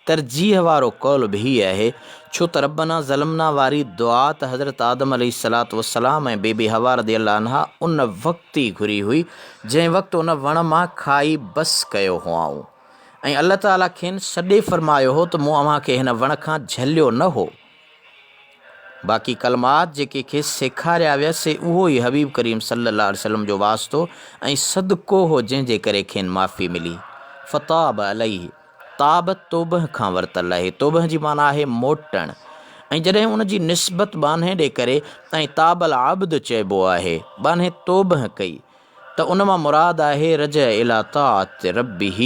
ترجيح وارو قول به هي آهي، ڇو ته ربنا ظلمنا واري دعا ته حضرت آدم عليه الصلوة والسلام ۽ بيبي بي حوا رضي الله عنها ان وقت ئي گهري هئي، جنهن وقت ان وڻ مان کائي بس ڪيو هئائون ۽ الله تعاليٰ کين سڏي فرمايو هو ته مون اوهان کي هن وڻ کان جهليو نه هو. باقي ڪلمات جيڪي کيس سيکاريا ويا سي اهو ئي حبيب ڪريم صلي الله عليه وسلم جو واسطو ۽ صدقو هو جنهن جي ڪري کين معافي ملي. فتاب عليه، تاب توبه کان ورتل آهي، توبه جي معنيٰ آهي موٽڻ ۽ جڏهن ان جي نسبت ٻانهي ڏي ڪري ۽ تاب العبد چئبو آهي، ٻانهي توبه ڪئي ته ان مان مراد آهي رجع الي طاعت ربه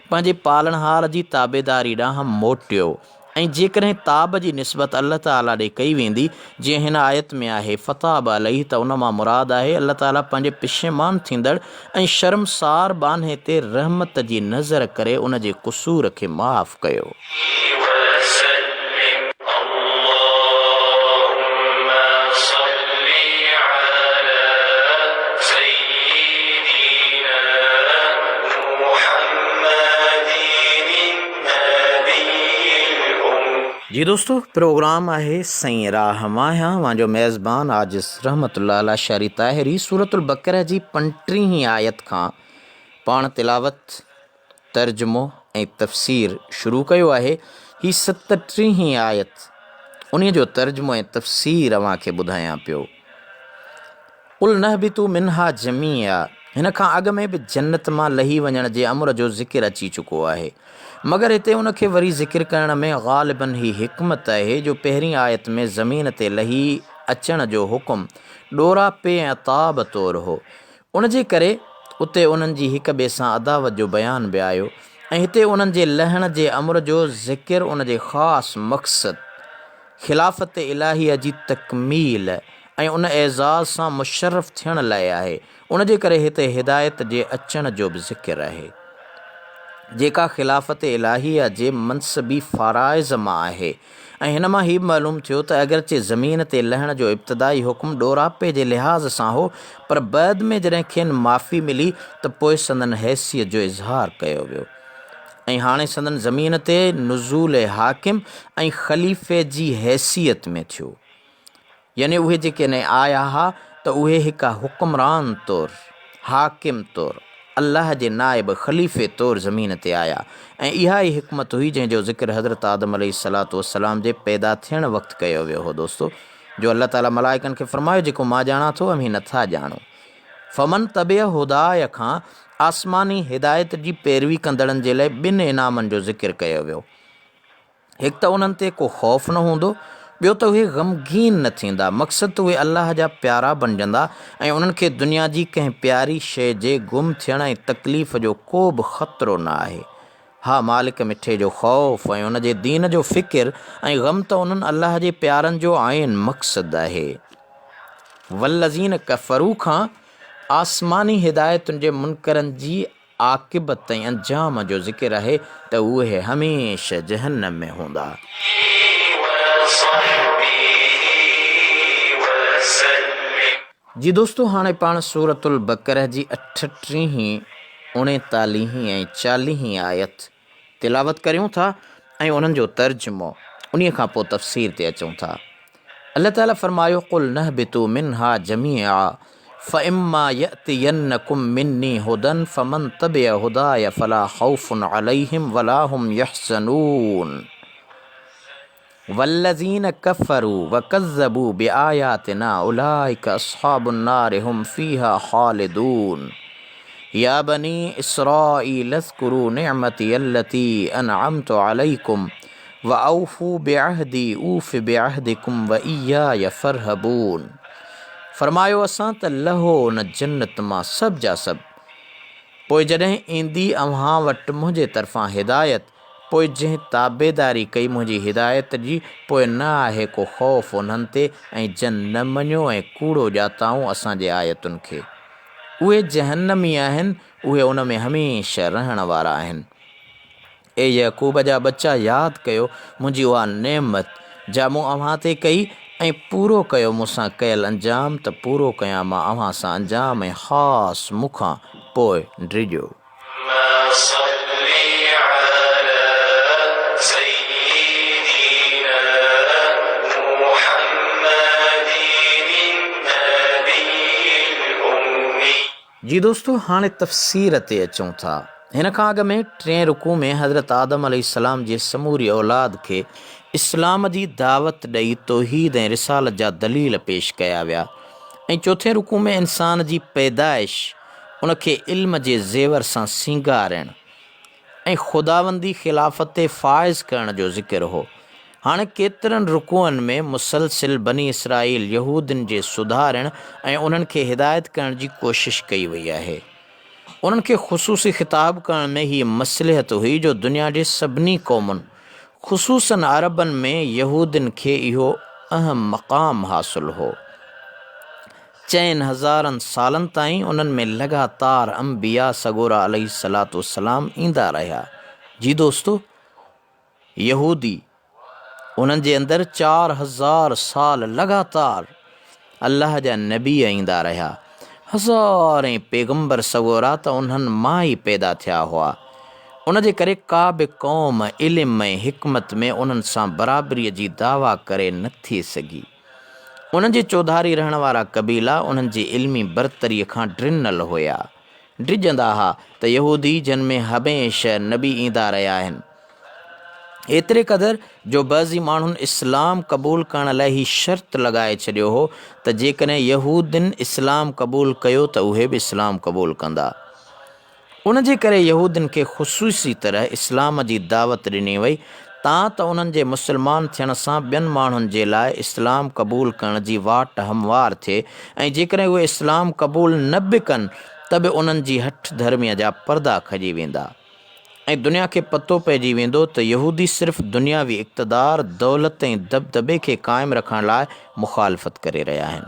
پنهنجي پالڻهار جي تابعداري ڏانهن موٽيو ۽ جيڪڏهن تاب جي نسبت الله تعاليٰ ڏي ڪئي ويندي جيئن هن آيت ۾ آهي فتاب عليه ته ان مان مراد آهي الله تعاليٰ پنهنجي پشيمان ٿيندڙ ۽ شرمسار ٻانهي تي رحمت جي نظر ڪري ان جي قصور کي معاف ڪيو. وسلم اللهم صل علي سيدنا محمد النبي الأمي. جي دوستو پروگرام آهي سائين راھ مان آهيان اوهان جو ميزبان عاجز رحمت الله لاشاري طاهري سورة البقره جي پنٽيهين آيت کان پاڻ تلاوت ترجمو ۽ تفسير شروع ڪيو آهي. هي ستٽيهين آيت انهيء جو ترجمو ۽ تفسير اوهان کي ٻڌايان پيو. قلنا اهبطوا منها جميعا هن کان اڳ ۾ به جنت مان لهي وڃڻ جي امر جو ذڪر اچي چڪو آهي. مگر هتي ان کي وري ذڪر ڪرڻ ۾ غالباً هي حڪمت آهي جو پهرين آيت ۾ زمين تي لهي اچڻ جو حڪم ڏوراپي ۽ عتاب طور هو. ان جي ڪري اتي انهن جي هڪ ٻئي سان عداوت جو بيان به آيو ۽ هتي انهن جي لهڻ جي امر جو ذڪر ان جي خاص مقصد خلافت الاهيه جي تڪميل ۽ ان اعزاز سان مشرف ٿيڻ لاء آهي، ان جي ڪري هتي هدايت جي اچڻ جو به ذڪر آهي. جيڪا خلافت الاهيه جي منصبي فرائض مان آهي ۽ هن مان هي به معلوم ٿيو ته اگرچه زمين تي لهڻ جو ابتدائي حڪم ڏوراپي جي لحاظ سان هو پر بعد ۾ جڏهن کين معافي ملي ته پوء سندن حيثيت جو اظهار ڪيو ويو ۽ هاڻي سندن زمين تي نزول حاڪم ۽ خليفي جي حيثيت ۾ ٿيو. يعني اهي جيڪڏهن آيا ها ته اهي هڪ حڪمران طور، حاڪم طور، الله جي نائب خليفي طور زمين تي آيا ۽ اها ئي حڪمت هئي جنهن جو ذڪر حضرت آدم عليه الصلوة والسلام جي پيدا ٿيڻ وقت ڪيو ويو هو دوستو جو الله تعالي ملائڪن کي فرمايو جيڪو مان ڄاڻان ٿو اوهين نٿا ڄاڻو فمن تبع هداي کان آسماني هدايت جي پيروي ڪندڙن جي لاء ٻن انعامن جو ذڪر ڪيو ويو. هڪ ته انهن تي ڪو خوف نه هوندو، ٻيو ته اهي غمگين نه ٿيندا، مقصد ته اهي الله جا پيارا بنجندا ۽ انهن کي دنيا جي ڪنهن پياري شيء جي گم ٿيڻ ۽ تڪليف جو ڪو به خطرو نه آهي. ها مالڪ مٺي جو خوف ۽ ان جي دين جو فڪر ۽ غم ته انهن الله جي پيارن جو عين مقصد آهي. والذين ڪفروا کان آسماني هدايتن جي منڪرن جي عاقبت ۽ انجام جو ذڪر آهي ته اهي هميشه جهنم ۾ هوندا. جي دوستو هاڻي پاڻ سورة البقره جي اٺٽيهين، اڻيتاليهين ۽ چاليهين آيت تلاوت ڪريون ٿا ۽ انهن جو ترجمو انهي کان پوء تفسير تي اچون ٿا. الله تعالي فرمايو قل نهبطوا منها جميعا فاما يأتينڪم مني هدى فمن تبع هداي فلا خوف عليهم ولا هم يحزنون والذين كفروا وكذبوا بآياتنا اولئك اصحاب النار هم فيها خالدون يا بني اسرائيل اذكروا نعمتي التي انعمت عليكم واوفوا بعهدي اوف بعهدڪم واياي فارهبون فرمايو اسان ته لهو ان جنت مان سڀ جا سڀ پوء جڏهن ايندي اوهان وٽ منهنجي طرفان هدايت پوء جنهن تابعداري ڪئي منهنجي هدايت جي پوء نه آهي ڪو خوف انهن تي ۽ جن نه مڃيو ۽ ڪوڙو ڄاتائون اسان جي آيتن کي اهي جهنمي آهن اهي ان ۾ هميشه رهڻ وارا آهن. اي يعقوب جا ٻچا ياد ڪيو منهنجي اها نعمت، جا مون اوهان تي ڪئي، ۽ پورو ڪيو مون سان ڪيل انجام ته پورو ڪيان مان اوهان سان انجام ۽ خاص مون کان پوء ڊڄو. جي دوستو هاڻي تفسير تي اچون ٿا. هن کان اڳ ۾ ٽئين رڪوع ۾ حضرت آدم عليه السلام جي سموري اولاد کي اسلام جي دعوت ڏئي توحيد ۽ رسالت جا دليل پيش ڪيا ويا ۽ چوٿين رڪوع ۾ انسان جي پيدائش ان کي علم جي زيور سان سينگارڻ ۽ خداوندي خلافت تي فائز ڪرڻ جو ذڪر هو. هاڻي ڪيترن رڪوعن ۾ مسلسل بني اسرائيل، يهودين، جي سڌارڻ ۽ انهن کي هدايت ڪرڻ جي ڪوشش ڪئي وئي آهي. انهن کي خصوصي خطاب ڪرڻ ۾ هيء مصلحت هئي جو دنيا جي سڀني قومن خصوصاً عربن ۾ يهودين کي اهو اهم مقام حاصل هو. چئن هزارن سالن تائين انهن ۾ لڳاتار انبياء سڳورا عليه الصلوة والسلام ايندا رهيا. جي دوستو! يهودي انهن جي اندر 4000 سال لڳاتار الله جا نبي ايندا رهيا. هزارين پيغمبر سڳورا ته انهن مان ئي پيدا ٿيا هئا. ان جي ڪري ڪا به قوم علم ۽ حڪمت ۾ انهن سان برابريء جي دعويٰ ڪري نه ٿي سگهي. انهن جي چوڌاري رهڻ وارا قبيلا انهن جي علمي برتريء کان ڊنل هيا. ڊڄندا ها ته يهودي جن ۾ هميشه نبي ايندا رهيا آهن. ايتري قدر جو بعضي ماڻهن اسلام قبول ڪرڻ لاء هي شرط لڳائي ڇڏيو هو ته جيڪڏهن يهودين اسلام قبول ڪيو ته اهي به اسلام قبول ڪندا. ان جي ڪري يهودين کي خصوصي طرح اسلام جي دعوت ڏني وئي تان ته انهن جي مسلمان ٿيڻ سان ٻين ماڻهن جي لاء اسلام قبول ڪرڻ جي واٽ هموار ٿئي ۽ جيڪڏهن اهي اسلام قبول نه به ڪن ته به انهن جي هٺ ڌرميء جا پردا کڄي ويندا ۽ دنيا کي پتو پئجي ويندو ته يهودي صرف دنياوي اقتدار، دولت ۽ دٻدٻي کي قائم رکڻ لاء مخالفت ڪري رهيا آهن.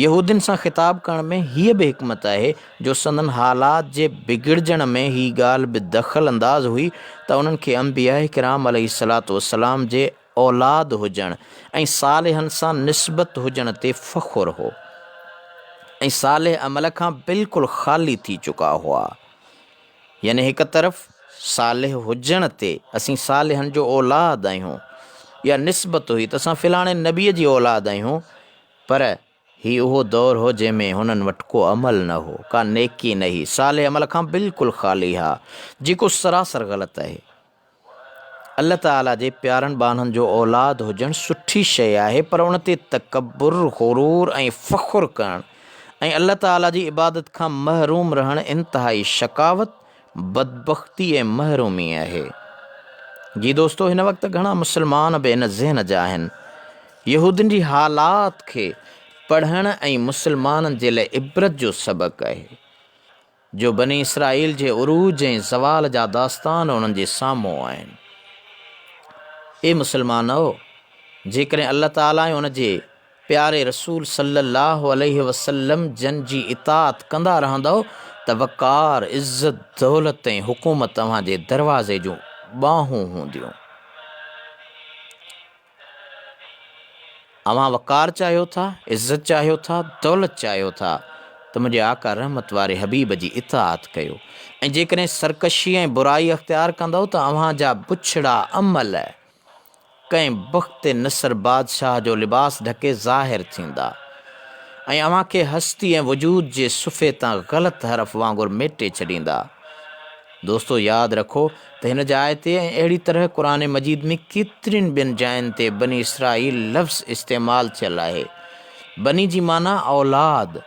يهودين سان خطاب ڪرڻ ۾ هيء به حڪمت آهي جو سندن حالات جي بگڙجڻ ۾ هي ڳالهه به دخل انداز هئي ته انهن کي انبياء ڪرام عليه الصلوة والسلام جي اولاد هجڻ ۽ صالحن سان نسبت هجڻ تي فخر هو ۽ صالح عمل کان بلڪل خالي ٿي چڪا هئا. يعني هڪ طرف صالح هجڻ تي اسين صالحن جو اولاد آهيون اها نسبت هئي ته اسان فلاڻي نبيء جي اولاد آهيون پر هي اهو دور هو جنهن ۾ هنن وٽ ڪو عمل نه هو، ڪا نيڪي نه هئي، صالح عمل کان بلڪل خالي ها، جيڪو سراسر غلط آهي. الله تعاليٰ جي پيارن ٻانهن جو اولاد هجڻ سٺي شيء آهي پر ان تي تڪبر، غرور ۽ فخر ڪرڻ ۽ الله تعاليٰ جي عبادت کان محروم رهڻ انتهائي شقاوت، بدبختي ۽ محرومي آهي. جي دوستو هن وقت گهڻا مسلمان به ان ذهن جا آهن. يهودين جي حالات کي پڙهڻ ۽ مسلمانن جي لاء عبرت جو سبق آهي. جو بني اسرائيل جي عروج ۽ زوال جا داستان انهن جي سامهون آهن. اي مسلمانؤ! جيڪڏهن الله تعاليٰ ۽ ان جي پياري رسول صلّي اللّٰه عليه وسلّم جن جي اطاعت ڪندا رهندؤ ته وقار، عزت، دولت ۽ حڪومت اوهان جي دروازي جون ٻانهون هونديون. اوهان وقار چاهيو ٿا، عزت چاهيو ٿا، دولت چاهيو ٿا ته منهنجي آقا رحمت واري حبيب جي اطاعت ڪيو ۽ جيڪڏهن سرڪشي ۽ برائي اختيار ڪندؤ ته اوهان جا بڇڙا عمل ڪنهن بخت نصر بادشاهه جو لباس ڍڪي ظاهر ٿيندا ۽ اوهان کي هستي ۽ وجود جي صفحي تان غلط حرف وانگر ميٽي ڇڏيندا. دوستو ياد رکو ته هن جاء تي ۽ اهڙي طرح قرآن مجيد ۾ ڪيترين ٻين جاين تي بني اسرائيل لفظ استعمال ٿيل آهي. بني جي معنيٰ اولاد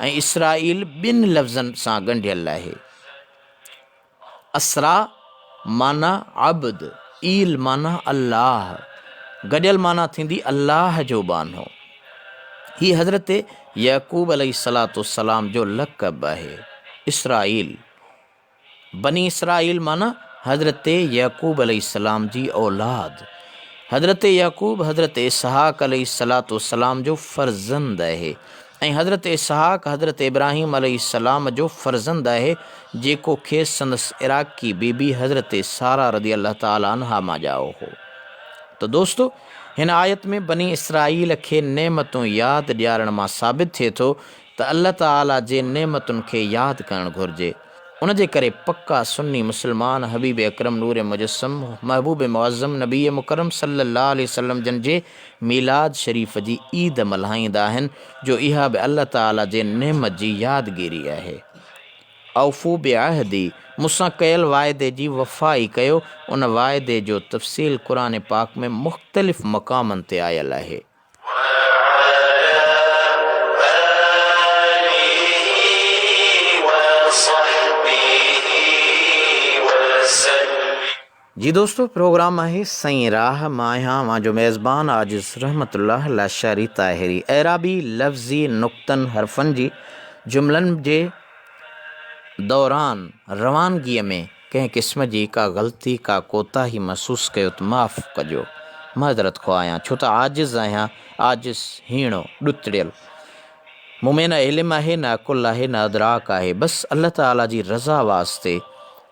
۽ اسرائيل ٻن لفظن سان ڳنڍيل آهي. اسرا معنيٰ عبد، ايل معنيٰ الله. گڏيل معنيٰ ٿيندي الله جو ٻانهو. هي حضرت يعقوب عليه الصلوة والسلام جو لقب آهي. اسرائيل. بني اسرائيل معنيٰ حضرت يعقوب عليه السلام جي اولاد. حضرت يعقوب حضرت اسحاق عليه الصلوة والسلام جو فرزند آهي ۽ حضرت اسحاق حضرت ابراهيم عليه السلام جو فرزند آهي جيڪو کيس سندس عراقي بيبي حضرت ساره رضي الله تعالٰي عنها مان ڄائو هو. ته دوستو! هن آيت ۾ بني اسرائيل کي نعمتون ياد ڏيارڻ مان ثابت ٿئي ٿو ته الله تعاليٰ جي نعمتن کي ياد ڪرڻ گهرجي. ان جي ڪري پڪا سني مسلمان حبيب اڪرم نور مجسم محبوب معظم نبي مڪرم صلي الله عليه وسلم جن جي ميلاد شريف جي عيد ملهائيندا آهن جو اها به الله تعاليٰ جي نعمت جي يادگيري آهي. اوفو بعهدي مون سان ڪيل واعدي جي وفائي ڪيو ان واعدي جو تفصيل قرآن پاڪ ۾ مختلف مقامن تي آيل آهي. جي دوستو پروگرام آهي سئين راهه مان آهيان اوهان جو ميزبان عاجز رحمت الله لاشاري طاهري اعرابي لفظي نقطن حرفن جي جملن جي دوران روانگي ۾ ڪنهن قسم جي ڪا غلطي ڪا ڪوتاهي محسوس ڪيو ته معاف ڪجو. معذرت خواه آهيان ڇو ته عاجز آهيان، عاجز، هيڻو، ڏتڙيل. مون ۾ نه علم آهي نه عقل آهي نه ادراڪ آهي بس الله تعالي جي رضا واسطي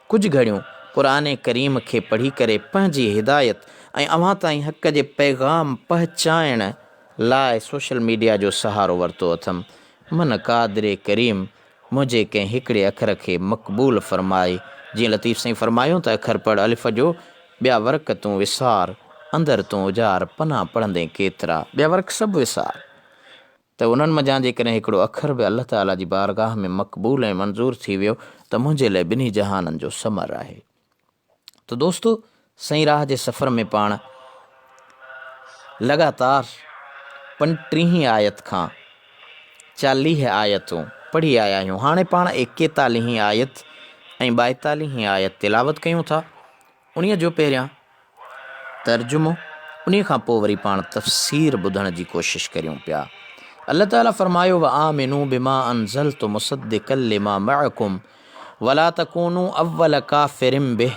ڪجهه گهڙيون قرآن ڪريم کي پڙهي ڪري پنهنجي هدايت ۽ اوهان تائين حق جي پيغام پهچائڻ لاء سوشل ميڊيا جو سهارو ورتو اٿم. من قادر ڪريم منهنجي ڪنهن هڪڙي اکر کي مقبول فرمائي، جيئن لطيف سائين فرمايو ته اکر پڙهه الف جو، ٻيا ورق تون وسار، اندر تون اجار، پنا پڙهندين ڪيترا، ٻيا ورق سڀ وسار. ته انهن منجهان جيڪڏهن هڪڙو اکر به الله تعاليٰ جي بارگاهه ۾ مقبول ۽ منظور ٿي ويو ته منهنجي لئه ٻنهي جهانن جو ثمر آهي. ته دوستو سائين راهه جي سفر ۾ پاڻ لڳاتار پنٽيهين آيت کان چاليهه آيتون پڙهي آيا آهيون هاڻي پاڻ ايڪيتاليهين آيت ۽ ٻائيتاليهين آيت تلاوت ڪيون ٿا انهيء جو پهريان ترجمو انهيء کان پوء وري پاڻ تفسير ٻڌڻ جي ڪوشش ڪريون پيا. الله تعالي فرمايو وآمنوا بما انزلت مصدقا لما معڪم ولا تڪونوا اول ڪافر به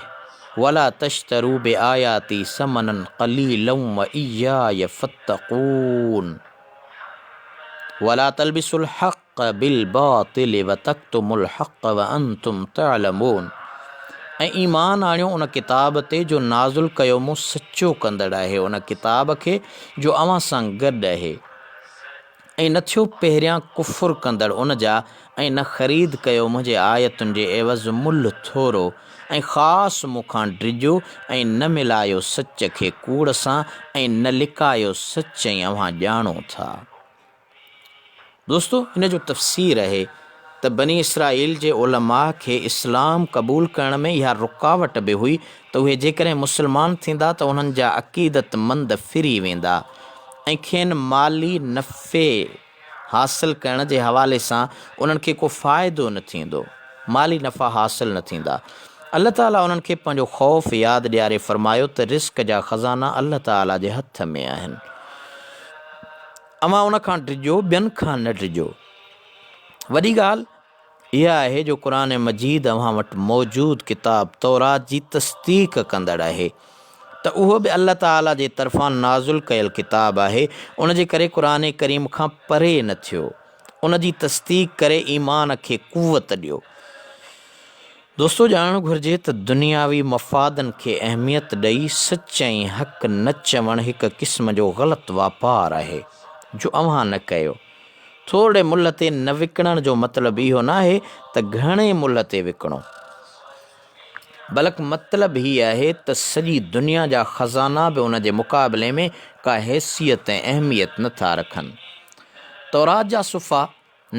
ولا تشتروا بآياتي ثمنا قليلا واياي فاتقون. ولا تلبسوا الحق بالباطل وتڪتموا الحق وانتم تعلمون ۽ ايمان آڻيو ان ڪتاب تي جو نازل ڪيو مون سچو ڪندڙ آهي ان ڪتاب کي جو اوهان سان گڏ آهي ۽ نه ٿيو پهريان ڪفر ڪندڙ ان جا ۽ نه خريد ڪيو منهنجي آيتن جي عيوض ملهه ٿورو ۽ خاص مون کان ڊڄو ۽ نه ملايو سچ کي ڪوڙ سان ۽ نه لڪايو سچ ۽ اوهان ڄاڻو ٿا. دوستو هن جو تفسير اهي ته بني اسرائيل جي علماء کي اسلام قبول ڪرڻ ۾ اها رڪاوٽ به هئي ته اهي جيڪڏهن مسلمان ٿيندا ته انهن جا عقيدتمند ڦري ويندا ۽ کين مالي نفعي حاصل ڪرڻ جي حوالي سان انهن کي ڪو فائدو نه ٿيندو، مالي نفع حاصل نه ٿيندا. الله تعاليٰ انهن کي پنهنجو خوف ياد ڏياري فرمايو ته رزق جا خزانا الله تعاليٰ جي هٿ ۾ آهن. اوهان ان کان ڊڄو، ٻين کان نه ڊڄو. وڏي ڳالهه اها آهي جو قرآن مجيد اوهان وٽ موجود ڪتاب تورات جي تصديق ڪندڙ آهي ته اهو به الله تعاليٰ جي طرفان نازل ڪيل ڪتاب آهي ان جي ڪري قرآن ڪريم کان پري نه ٿيو ان جي تصديق ڪري ايمان کي قوت ڏيو. دوستو ڄاڻڻ گهرجي ته دنياوي مفادن کي اهميت ڏئي سچ ۽ حق نه چوڻ هڪ قسم جو غلط واپار آهي جو اوهان نه ڪيو. ٿورڙي ملهه تي نه وڪڻڻ جو مطلب اهو ناهي ته گهڻي ملهه تي وڪڻو. بلڪ مطلب هي آهي ته سڄي دنيا جا خزانا به ان جي مقابلي ۾ ڪا حيثيت ۽ اهميت نه ٿا رکن. تورات جا صفحا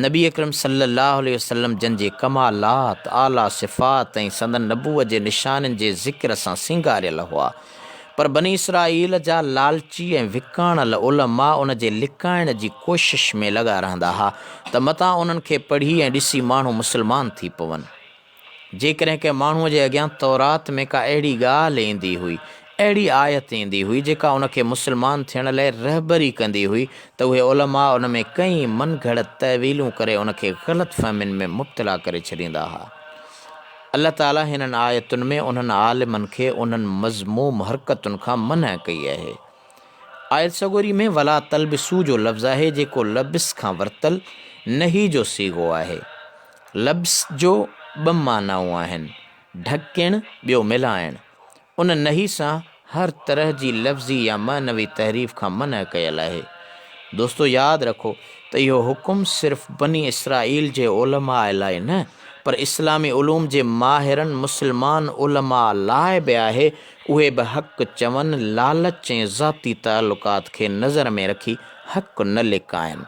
نبي اڪرم صلي الله عليه وسلم جن جي ڪمالات، اعليٰ صفات ۽ سندن نبوت جي نشانين جي ذڪر سان سينگاريل هئا. پر بني اسرائيل جا لالچي ۽ وڪاڻل علماء ان جي لڪائڻ جي ڪوشش ۾ لڳا رهندا ها ته متان انهن کي پڙهي ۽ ڏسي ماڻهو مسلمان ٿي پون. جيڪڏهن ڪنهن ماڻهوء جي اڳيان تورات ۾ ڪا اهڙي ڳالهه ايندي هئي، اهڙي آيت ايندي هئي جيڪا ان کي مسلمان ٿيڻ لئه رهبري ڪندي هئي ته اهي علماء ان ۾ ڪئين من گهڙت تاويلون ڪري ان کي غلط فهمين ۾ مبتلا ڪري ڇڏيندا ها. الله تعاليٰ هنن آيتن ۾ انهن عالمن کي انهن مذموم حرڪتن کان منع ڪئي آهي. آيت سڳوري ۾ ولا تلبسو جو لفظ آهي جيڪو لبس کان ورتل نهي جو صيغو آهي. لبس جو ٻه معنائون آهن، ڍڪڻ ٻيو ملائڻ. ان نهي سان هر طرح جي لفظي يا معنوي تحريف کان منع ڪيل آهي. دوستو ياد رکو ته اهو حڪم صرف بني اسرائيل جي علماء لاء نه پر اسلامي علوم جي ماهرن مسلمان علماء لاء به آهي اهي به حق چون لالچ ۽ ذاتي تعلقات کي نظر ۾ رکي حق نه لڪائن.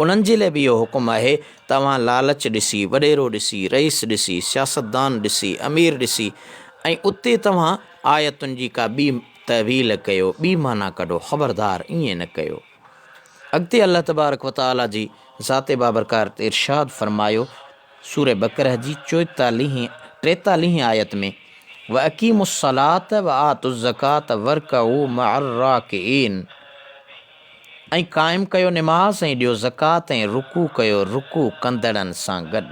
انهن جي لاء به اهو حڪم آهي ته اوهان لالچ ڏسي، وڏيرو ڏسي، رئيس ڏسي، سياستدان ڏسي، امير ڏسي ۽ اتي توهان آيتن جي ڪا ٻي تاويل ڪيو، ٻي معنيٰ ڪڍو، خبردار ائين نه ڪيو. اڳتي الله تبارڪ و تعاليٰ جي ذات بابرڪات ارشاد فرمايو، سورة بقره جي چوئيتاليهين ٽيتاليهين آيت ۾، واقيموا الصلاة وآتوا الزڪاة وارڪعوا مع الراڪعين. ۽ قائم ڪيو نماز ۽ ڏيو زڪوات ۽ رڪوع ڪيو رڪوع ڪندڙن سان گڏ.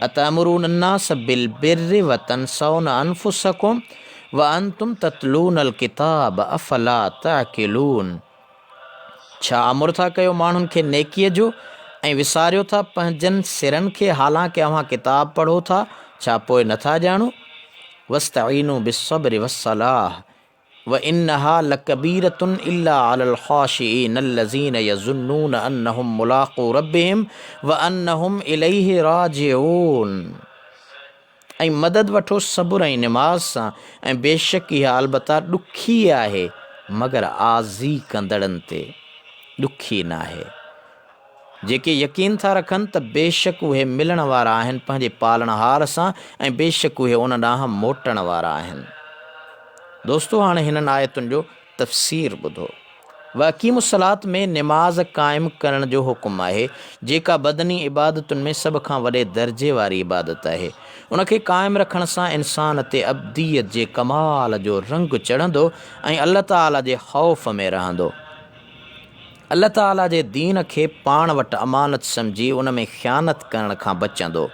اتامرون الناس بالبر وتنسون انفسکم وانتم تتلون الڪتاب افلا تعقلون ڇا امر ٿا ڪيو ماڻهن کي نيڪيء جو ۽ وساريو ٿا پنهنجن سرن کي حالانڪه اوهان ڪتاب پڙهو ٿا ڇا پوء نٿا ڄاڻو؟ واستعينوا بالصبر والصلاه وانها لڪبيرة الا علي الخاشعين الذين يظنون انهم ملاقو ربهم وانهم اليه راجعون ۽ مدد وٺو صبر ۽ نماز سان ۽ بيشڪ اها البته ڏکي آهي مگر آزي ڪندڙن تي ڏکي ناهي. جيڪي يقين ٿا رکن ته بيشڪ اهي ملڻ وارا آهن پنهنجي پالڻهار سان ۽ بيشڪ اهي ان ڏانهن موٽڻ وارا آهن. دوستو هاڻي هنن آيتن جو تفسير ٻڌو. واقيموا الصلوة ۾ نماز قائم ڪرڻ جو حڪم آهي، جيڪا بدني عبادتن ۾ سڀ کان وڏي درجي واري عبادت آهي. ان کي قائم رکڻ سان انسان تي عبديت جي ڪمال جو رنگ چڙهندو ۽ الله تعاليٰ جي خوف ۾ رهندو. الله تعاليٰ جي دين کي پاڻ وٽ امانت سمجهي ان ۾ خيانت ڪرڻ کان بچندو.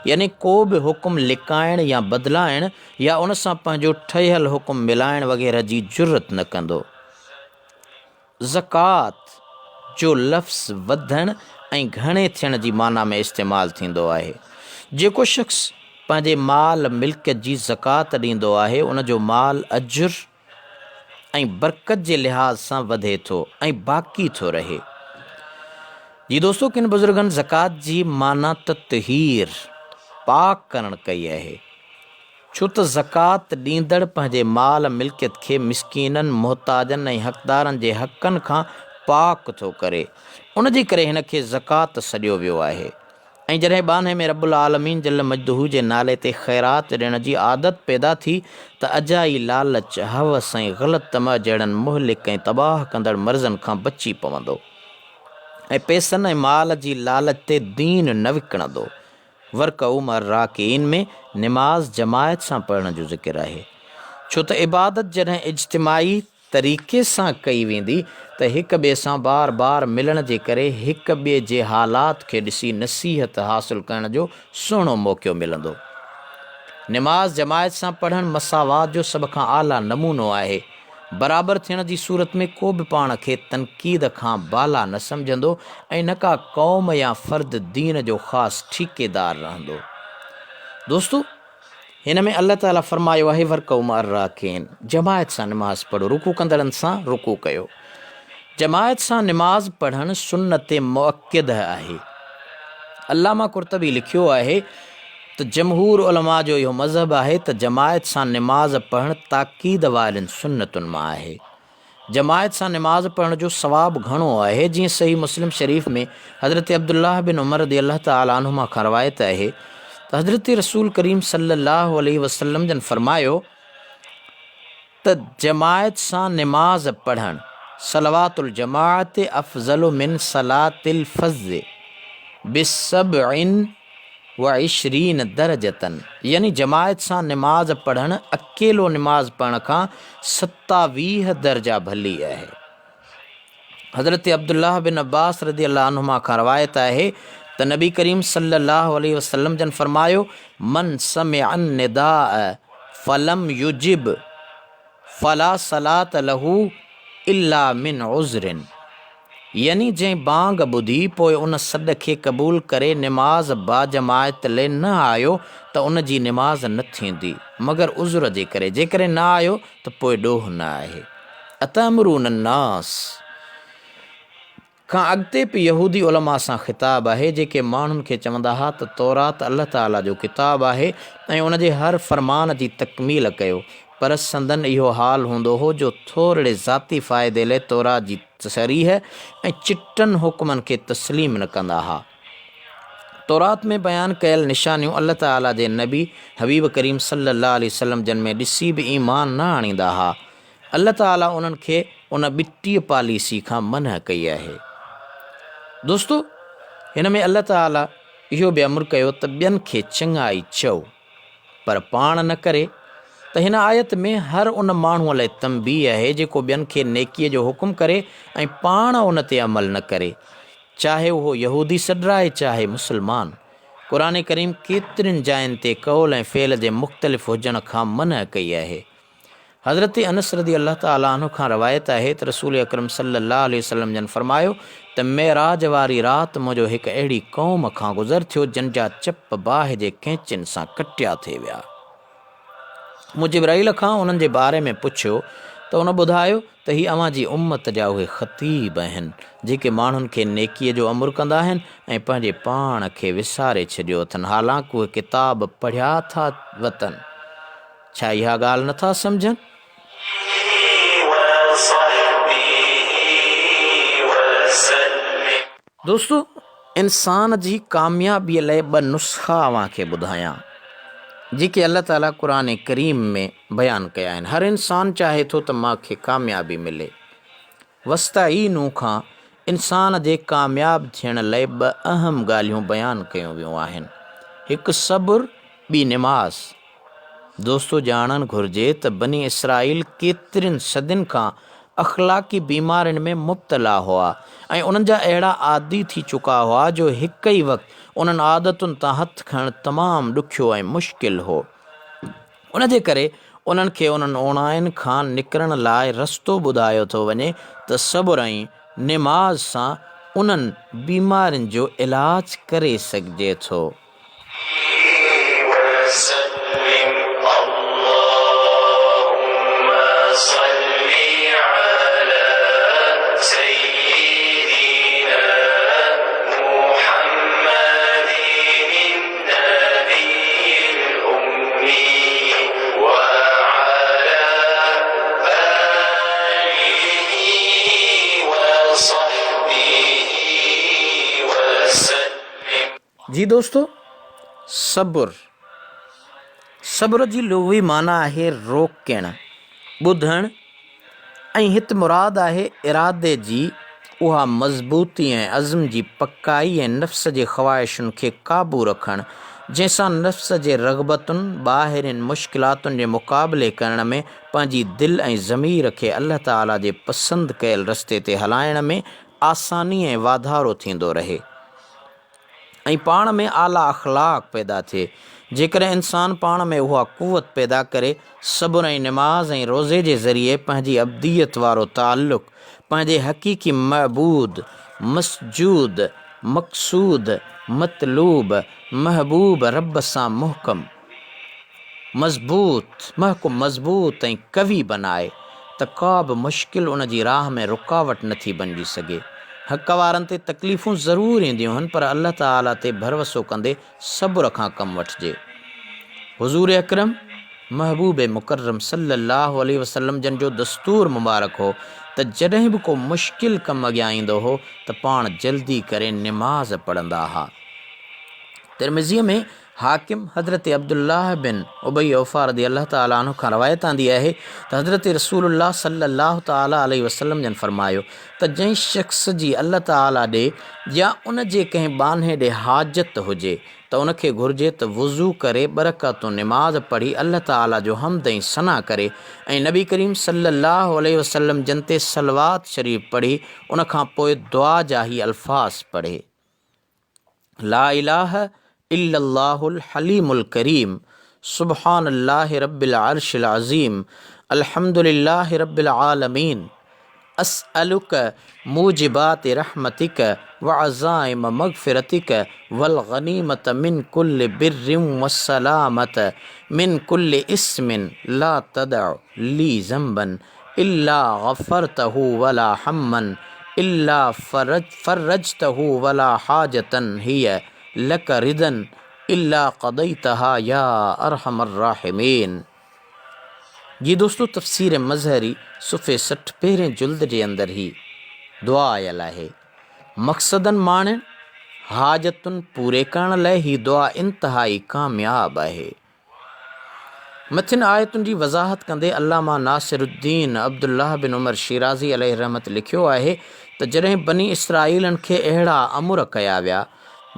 يعني ڪو به حڪم لڪائڻ يا بدلائڻ يا ان سان پنهنجو ٺهيل حڪم ملائڻ وغيره جي جرئت نه ڪندو. زڪوات جو لفظ وڌڻ ۽ گهڻي ٿيڻ جي معنيٰ ۾ استعمال ٿيندو آهي. جيڪو شخص پنهنجي مال ملڪيت جي زڪوات ڏيندو آهي ان جو مال اجر ۽ برڪت جي لحاظ سان وڌي ٿو ۽ باقي ٿو رهي. جي دوستو ڪن بزرگن زڪوات جي معنيٰ تطهير، پاڪ ڪرڻ، ڪئي آهي. ڇو ته زڪوات ڏيندڙ پنهنجي مال ملڪيت کي مسڪينن، محتاجن ۽ حقدارن جي حقن کان پاڪ ٿو ڪري. ان جي ڪري هن کي زڪوات سڏيو ويو آهي. ۽ جڏهن ٻانهي ۾ رب العالمين جل مجده جي نالي تي خيرات ڏيڻ جي عادت پيدا ٿي ته اجائي لالچ، هوس ۽ غلط طمع جهڙن مهلڪ ۽ تباهه ڪندڙ مرضن کان بچي پوندو ۽ پئسن ۽ مال جي لالچ تي دين نه وڪڻندو. وارڪعوا مع الراڪعين ۾ نماز جماعت سان پڙهڻ جو ذڪر آهي. ڇو ته عبادت جڏهن اجتماعي طريقي سان ڪئي ويندي ته هڪ ٻئي سان بار بار ملڻ جي ڪري هڪ ٻئي جي حالات کي ڏسي نصيحت حاصل ڪرڻ جو سهڻو موقعو ملندو. نماز جماعت سان پڙهڻ مساوات جو سڀ کان اعليٰ نمونو آهي. برابر ٿيڻ جي صورت ۾ ڪو به پاڻ کي تنقيد کان بالا نه سمجهندو ۽ نه ڪا قوم يا فرد دين جو خاص ٺيڪيدار رهندو. دوستو! هن ۾ الله تعاليٰ فرمايو آهي وارڪعوا مع الراڪعين جماعت سان نماز پڙهو رڪوع ڪندڙن سان رڪوع ڪيو. جماعت سان نماز پڙهڻ سنت مؤڪده آهي. علامه قرطبي لکيو آهي ته جمهور علماء جو اهو مذهب آهي ته جماعت سان نماز پڙهڻ تاڪيد وارين سنتن مان آهي. جماعت سان نماز پڙهڻ جو ثواب گهڻو آهي، جيئن صحيح مسلم شريف ۾ حضرت عبدالله بن عمر رضي الله تعالٰي عنهما کان روايت آهي ته حضرت رسول ڪريم صلي الله عليه وسلم جن فرمايو ته جماعت سان نماز پڙهڻ، صلوات الجماعة افضل من صلاة الفذ بسبع وعشرين درجة يعني جماعت سان نماز پڙهڻ اڪيلو نماز پڙهڻ کان 27 درجا ڀلي آهي. حضرت عبدالله بن عباس رضي الله عنهما کان روايت آهي ته نبي ڪريم صلي الله عليه وسلم جن فرمايو، من سمع النداء فلم يجب فلا صلاة له الا من عذر يعني جنهن بانگ ٻڌي پوء ان سڏ کي قبول ڪري نماز باجماعت لي نه آيو ته ان جي نماز نه ٿيندي مگر عذر جي ڪري جيڪڏهن نه آيو ته پوء ڏوهه نه آهي. اتامرون الناس. کان اڳتي به يهودي علماء سان خطاب آهي جيڪي ماڻهن کي چوندا ها ته تورات الله تعاليٰ جو ڪتاب آهي ۽ ان جي هر فرمان جي تڪميل ڪيو پر سندن اهو حال هوندو هو جو ٿورڙي ذاتي فائدي لئه تورات جي صريح ۽ چٽن حڪمن کي تسليم نه ڪندا ها. تورات ۾ بيان ڪيل نشانيون الله تعاليٰ جي نبي حبيب ڪريم صلّي الله عليه وسلّم جن ۾ ڏسي به ايمان نه آڻيندا ها. الله تعاليٰ انهن کي ان ٻٽيء پاليسي کان منع ڪئي آهي. دوستو! هن ۾ الله تعاليٰ اهو به امر ڪيو ته ٻين کي چڱائي چئو پر پاڻ نه ڪري ته هن آيت ۾ هر ان ماڻهوء لاء تنبيهه آهي جيڪو ٻين کي نيڪيء جو حڪم ڪري ۽ پاڻ ان تي عمل نه ڪري چاهي اهو يهودي سڏرائي چاهي مسلمان. قرآن ڪريم ڪيترين جاين تي قول ۽ فعل جي مختلف هجڻ کان منع ڪئي آهي. حضرت انس رضي الله تعالٰي عنه کان روايت آهي ته رسول اڪرم صلي الله عليه وسلم جن فرمايو ته معراج واري رات منهنجو هڪ اهڙي قوم کان گذر ٿيو جن جا چپ باهه جي قينچين سان ڪٽيا ٿي ويا. مون جبرائيل کان انهن جي باري ۾ پڇيو ته ان ٻڌايو ته هي اوهان جي امت جا اهي خطيب آهن جيڪي ماڻهن کي نيڪيء جو امر ڪندا آهن ۽ پنهنجي پاڻ کي وساري ڇڏيو اٿن حالانڪ اهي ڪتاب پڙهيا ٿا وتن. ڇا اها ڳالهه نه ٿا سمجهن؟ دوستو! انسان جي ڪاميابيء لئه ٻه نسخا اوهان کي ٻڌايان، جيڪي الله تعاليٰ قرآن ڪريم ۾ بيان ڪيا آهن. هر انسان چاهي ٿو ته مان کي ڪاميابي ملي. واستعينوا کان انسان جي ڪامياب ٿيڻ لئه ٻه اهم ڳالهيون بيان ڪيون ويون آهن. هڪ صبر ٻي نماز. دوستو ڄاڻڻ گهرجي ته بني اسرائيل ڪيترين صدين کان اخلاقي بيمارين ۾ مبتلا هئا ۽ انهن جا اهڙا عادي ٿي چڪا هئا جو هڪ ئي وقت انهن عادتن تان هٿ کڻڻ تمام ڏکيو ۽ مشڪل هو. ان جي ڪري انهن کي انهن اوڻاين کان نڪرڻ لاء رستو ٻڌايو ٿو وڃي ته صبر ۽ نماز سان انهن بيمارين جو علاج ڪري سگهجي ٿو. وسلم اللهم صل علي سيدنا محمد النبي الأمي وعلي آله وصحبه وسلم. جي دوستو! صبر، صبر جي لغوي معنيٰ آهي روڪڻ، ٻڌڻ ۽ هت مراد آهي ارادي جي اها مضبوطي ۽ عزم جي پڪائي ۽ نفس جي خواهشن کي قابو رکڻ، جنهن سان نفس جي رغبتن، ٻاهرين مشڪلاتن جي مقابلي ڪرڻ ۾ پنهنجي دل ۽ ضمير کي الله تعاليٰ جي پسند ڪيل رستي تي هلائڻ ۾ آساني ۽ واڌارو ٿيندو رهي. ۽ پاڻ ۾ اعليٰ اخلاق پيدا ٿئي. جيڪڏهن انسان پاڻ ۾ اها قوت پيدا ڪري، صبر ۽ نماز ۽ روزي جي ذريعي پنهنجي عبديت وارو تعلق پنهنجي حقيقي معبود، مسجود، مقصود، مطلوب، محبوب رب سان محڪم. مضبوط، محڪم، مضبوط ۽ قوي بنائي ته ڪا به مشڪل ان جي راهه ۾ رڪاوٽ نه ٿي بنجي سگهي. حق وارن تي تڪليفون ضرور اينديون هن پر الله تعاليٰ تي ڀروسو ڪندي صبر کان ڪم وٺجي. حضور اڪرم، محبوب مڪرم صلّي اللّٰه عليه وسلّم جن جو دستور مبارڪ هو ته جڏهن به ڪو مشڪل ڪم اڳيان ايندو هو ته پاڻ جلدي ڪري نماز پڙهندا ها. ترمذيء ۾ حاڪم حضرت عبدالله بن ابي اوفيٰ رضي الله تعالٰي عنه کان روايت آندي آهي ته حضرت رسول الله صلي الله تعالٰي عليه وسلم جن فرمايو ته جنهن شخص جي الله تعالٰي ڏي يا ان جي ڪنهن ٻانهي ڏي حاجت هجي ته ان کي گهرجي ته وضو ڪري ٻه رڪعتون نماز پڙهي الله تعالٰي جو حمد ۽ ثنا ڪري ۽ نبي ڪريم صلي الله عليه وسلم جن تي صلوات شريف پڙهي ان کان پوء دعا جا هي الفاظ پڙهي. لا اله الا الله الحليم الڪريم سبحان الله رب العرش العظيم الحمد لله رب العالمين اسألک موجبات رحمتک وعزائم مغفرتک والغنيمة من كل بر والسلامة من كل اسم لا تدع لي ذنبا الا غفرته ولا هما الا فرجته ولا حاجة هي لک رضا الا قضيتها يا ارحم الراحمين. جي دوستو تفسير مظهري صفحي 60 پهرين جلد جي اندر هي دعا آيل آهي. مقصدن ماڻڻ، حاجتن پوري ڪرڻ لئه هي دعا انتهائي ڪامياب آهي. مٿين آيتن جي وضاحت ڪندي علامه ناصر الدين عبدالله بن عمر شيرازي عليه الرحمت لکيو آهي ته جڏهن بني اسرائيلن کي اهڙا امر ڪيا ويا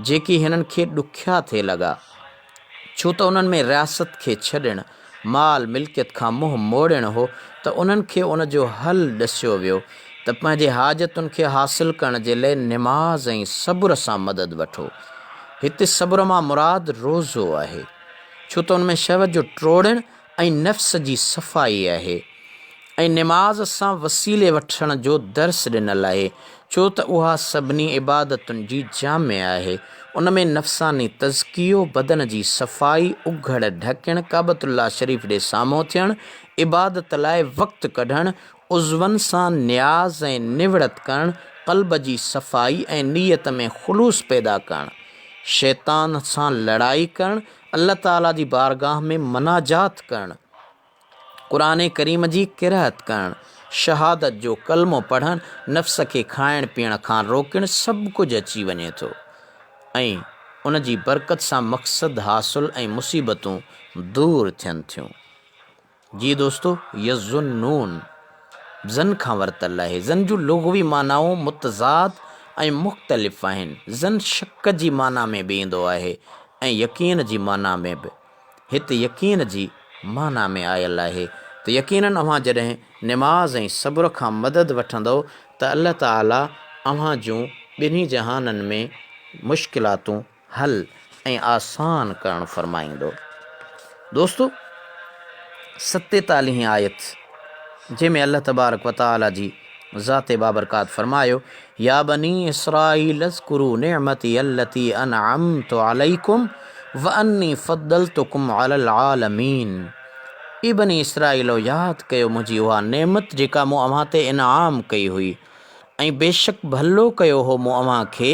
جيڪي هنن کي ڏکيا ٿي لڳا ڇو ته انهن ۾ رياست کي ڇڏڻ، مال ملڪيت کان منهن موڙڻ هو ته انهن کي ان جو حل ڏسيو ويو ته پنهنجي حاجتن کي حاصل ڪرڻ جي لئه نماز ۽ صبر سان مدد وٺو. هتي صبر مان مراد روزو آهي. ڇو ته ان ۾ شهوت جو ٽوڙڻ ۽ نفس جي صفائي آهي ۽ نماز سان وسيلي وٺڻ جو درس ڏنل آهي، ڇو ته اها سڀني عبادتن جي جامع آهي. ان ۾ نفساني تزڪيو، بدن جي صفائي، اگهڙ ڍڪڻ، ڪعبة الله شريف ڏي سامهون ٿيڻ، عبادت لاء وقت ڪڍڻ، عضون سان نياز ۽ نوڙت ڪرڻ، قلب جي صفائي ۽ نيت ۾ خلوص پيدا ڪرڻ، شيطان سان لڙائي ڪرڻ، الله تعاليٰ جي بارگاهه ۾ مناجات ڪرڻ، قرآن ڪريم جي قرائت ڪرڻ، شهادت جو ڪلمو پڙهڻ، نفس کي کائڻ پيئڻ کان روڪڻ سڀ ڪجهه اچي وڃي ٿو ۽ ان جي برڪت سان مقصد حاصل ۽ مصيبتون دور ٿين ٿيون. جي دوستو يظنون ظن کان ورتل آهي. ظن جون لغوي معنائون متضاد ۽ مختلف آهن. ظن شڪ جي معنيٰ ۾ به ايندو آهي ۽ يقين جي معنيٰ ۾ به. هت يقين جي معنيٰ ۾ آيل آهي ته يقيناً اوهان جڏهن نماز ۽ صبر کان مدد وٺندؤ ته الله تعاليٰ اوهان جون ٻنهي جهانن ۾ مشڪلاتون حل ۽ آسان ڪرڻ فرمائيندو. دوستو! ستيتاليهين آيت جنهن ۾ الله تبارڪ و تعاليٰ جي ذات بابرڪات فرمايو، يا بني اسرائيل اذڪروا نعمتي التي انعمت عليڪم واني فضلتڪم علي العالمين اي بني اسرائيلو ياد ڪيو منهنجي اها نعمت جيڪا مون اوهان تي انعام ڪئي هئي ۽ بيشڪ ڀلو ڪيو هو مون اوهان کي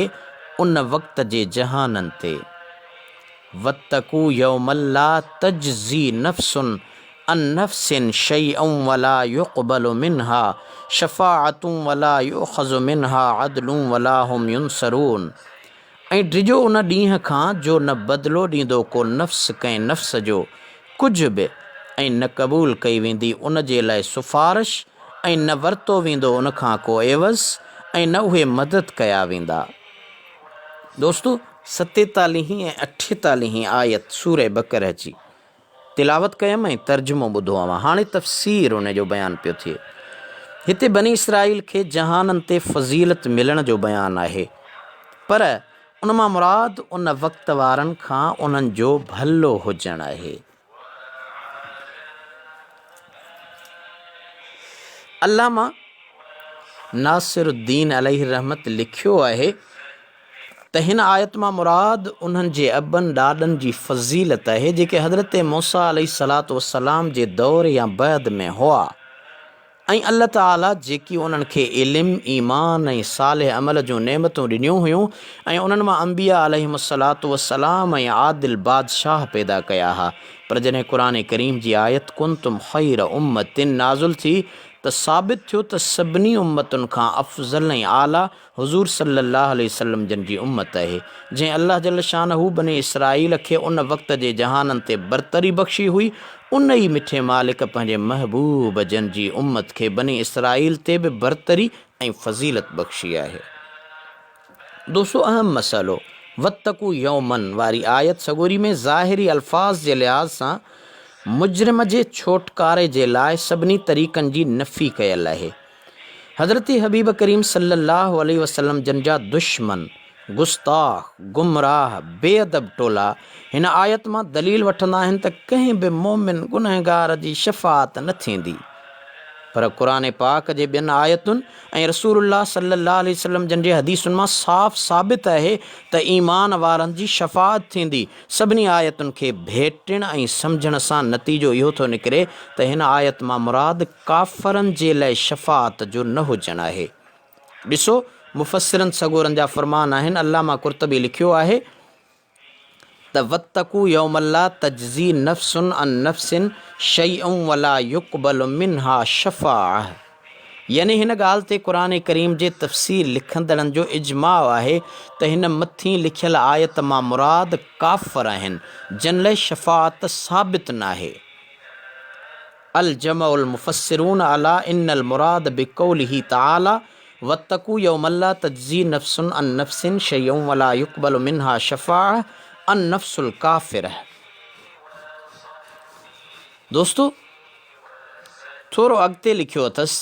ان وقت جي جهانن تي. واتقوا يوما لا تجزي نفس عن نفس شيئا ولا يقبل منها شفاعة ولا يؤخذ منها عدل ولا هم ينصرون ۽ ڊڄو ان ڏينهن کان جو نه بدلو ڏيندو ڪو نفس ڪنهن نفس جو ڪجهه به ۽ نه قبول ڪئي ويندي ان جي لاء سفارش ۽ نه ورتو ويندو ان کان ڪو عوض ۽ نه اهي مدد ڪيا ويندا. دوستو! ستيتاليهين ۽ اٺيتاليهين آيت سورة بقره جي تلاوت ڪيم ۽ ترجمو ٻڌو اوهان. هاڻي تفسير ان جو بيان پيو ٿئي. هتي بني اسرائيل کي جهانن تي فضيلت ملڻ جو بيان آهي. پر ان مان مراد ان وقت وارن کان انهن جو ڀلو هجڻ آهي. علامه ناصر الدين عليه الرحمت لکيو آهي ته هن آيت مان مراد انهن جي ابن ڏاڏن جي فضيلت آهي جيڪي حضرت موسيٰ عليه الصلوة والسلام جي دور يا بعد ۾ هئا ۽ الله تعاليٰ جيڪي انهن کي علم، ايمان ۽ صالح عمل جون نعمتون ڏنيون هيون ۽ انهن مان انبياء عليهم الصلوة والسلام ۽ عادل بادشاهه پيدا ڪيا ها پر جڏهن قرآن ڪريم جي آيت ڪنتم خير امة نازل ٿي ته ثابت ٿيو ته سڀني امتن کان افضل ۽ اعليٰ حضور صلّي اللّٰه عليه وسلّم جن جي امّت آهي، جنهن الله جلّ شانه بني اسرائيل کي ان وقت جي جهانن تي برتري بخشي هئي، ان ئي مٺي مالڪ پنهنجي محبوب جن جي امّت کي بني اسرائيل تي به برتري ۽ فضيلت بخشي آهي. دوستو اهم مسئلو، واتقوا يوما واري آيت سڳوري ۾ ظاهري الفاظ جي لحاظ سان مجرم جي ڇوٽڪاري جي لاء سڀني طريقن جي نفي ڪيل آهي. حضرت حبيب ڪريم صلّي اللّٰه عليه وسلّم جن جا دشمن، گستاخ، گمراھ، بي ادب ٽولا هن آيت مان دليل وٺندا آهن ته ڪنهن به مؤمن گنهگار جي شفاعت نه ٿيندي. پر قرآن پاڪ جي ٻين آيتن ۽ رسول الله صلّي اللّٰه عليه وسلّم جن جي حديثن مان صاف ثابت آهي ته ايمان وارن جي شفاعت ٿيندي سڀني آيتن کي ڀيٽڻ ۽ سمجهڻ سان نتيجو اهو ٿو نڪري ته هن آيت مان مراد ڪافرن جي لاء شفاعت جو نه هجڻ آهي. ڏسو مفسرن سڳورن جا فرمان آهن، علامه قرطبي لکيو آهي ته واتقوا يوما لا تجزي نفس عن نفس شيئا ولا يقبل منها شفاعه يعني هن ڳالهه تي قرآن ڪريم جي تفسير لکندڙن جو اجماع آهي ته هن مٿين لکيل آيت مان مراد ڪافر آهن جن لاء شفاعت ثابت ناهي. الجمع المفسرون علي ان المراد بقوله تعالي واتقوا يوما لا تجزي نفس عن نفس شيئا ولا يقبل منها شفاعه النفس الڪافره. دوستو! ٿورو اڳتي لکيو اٿس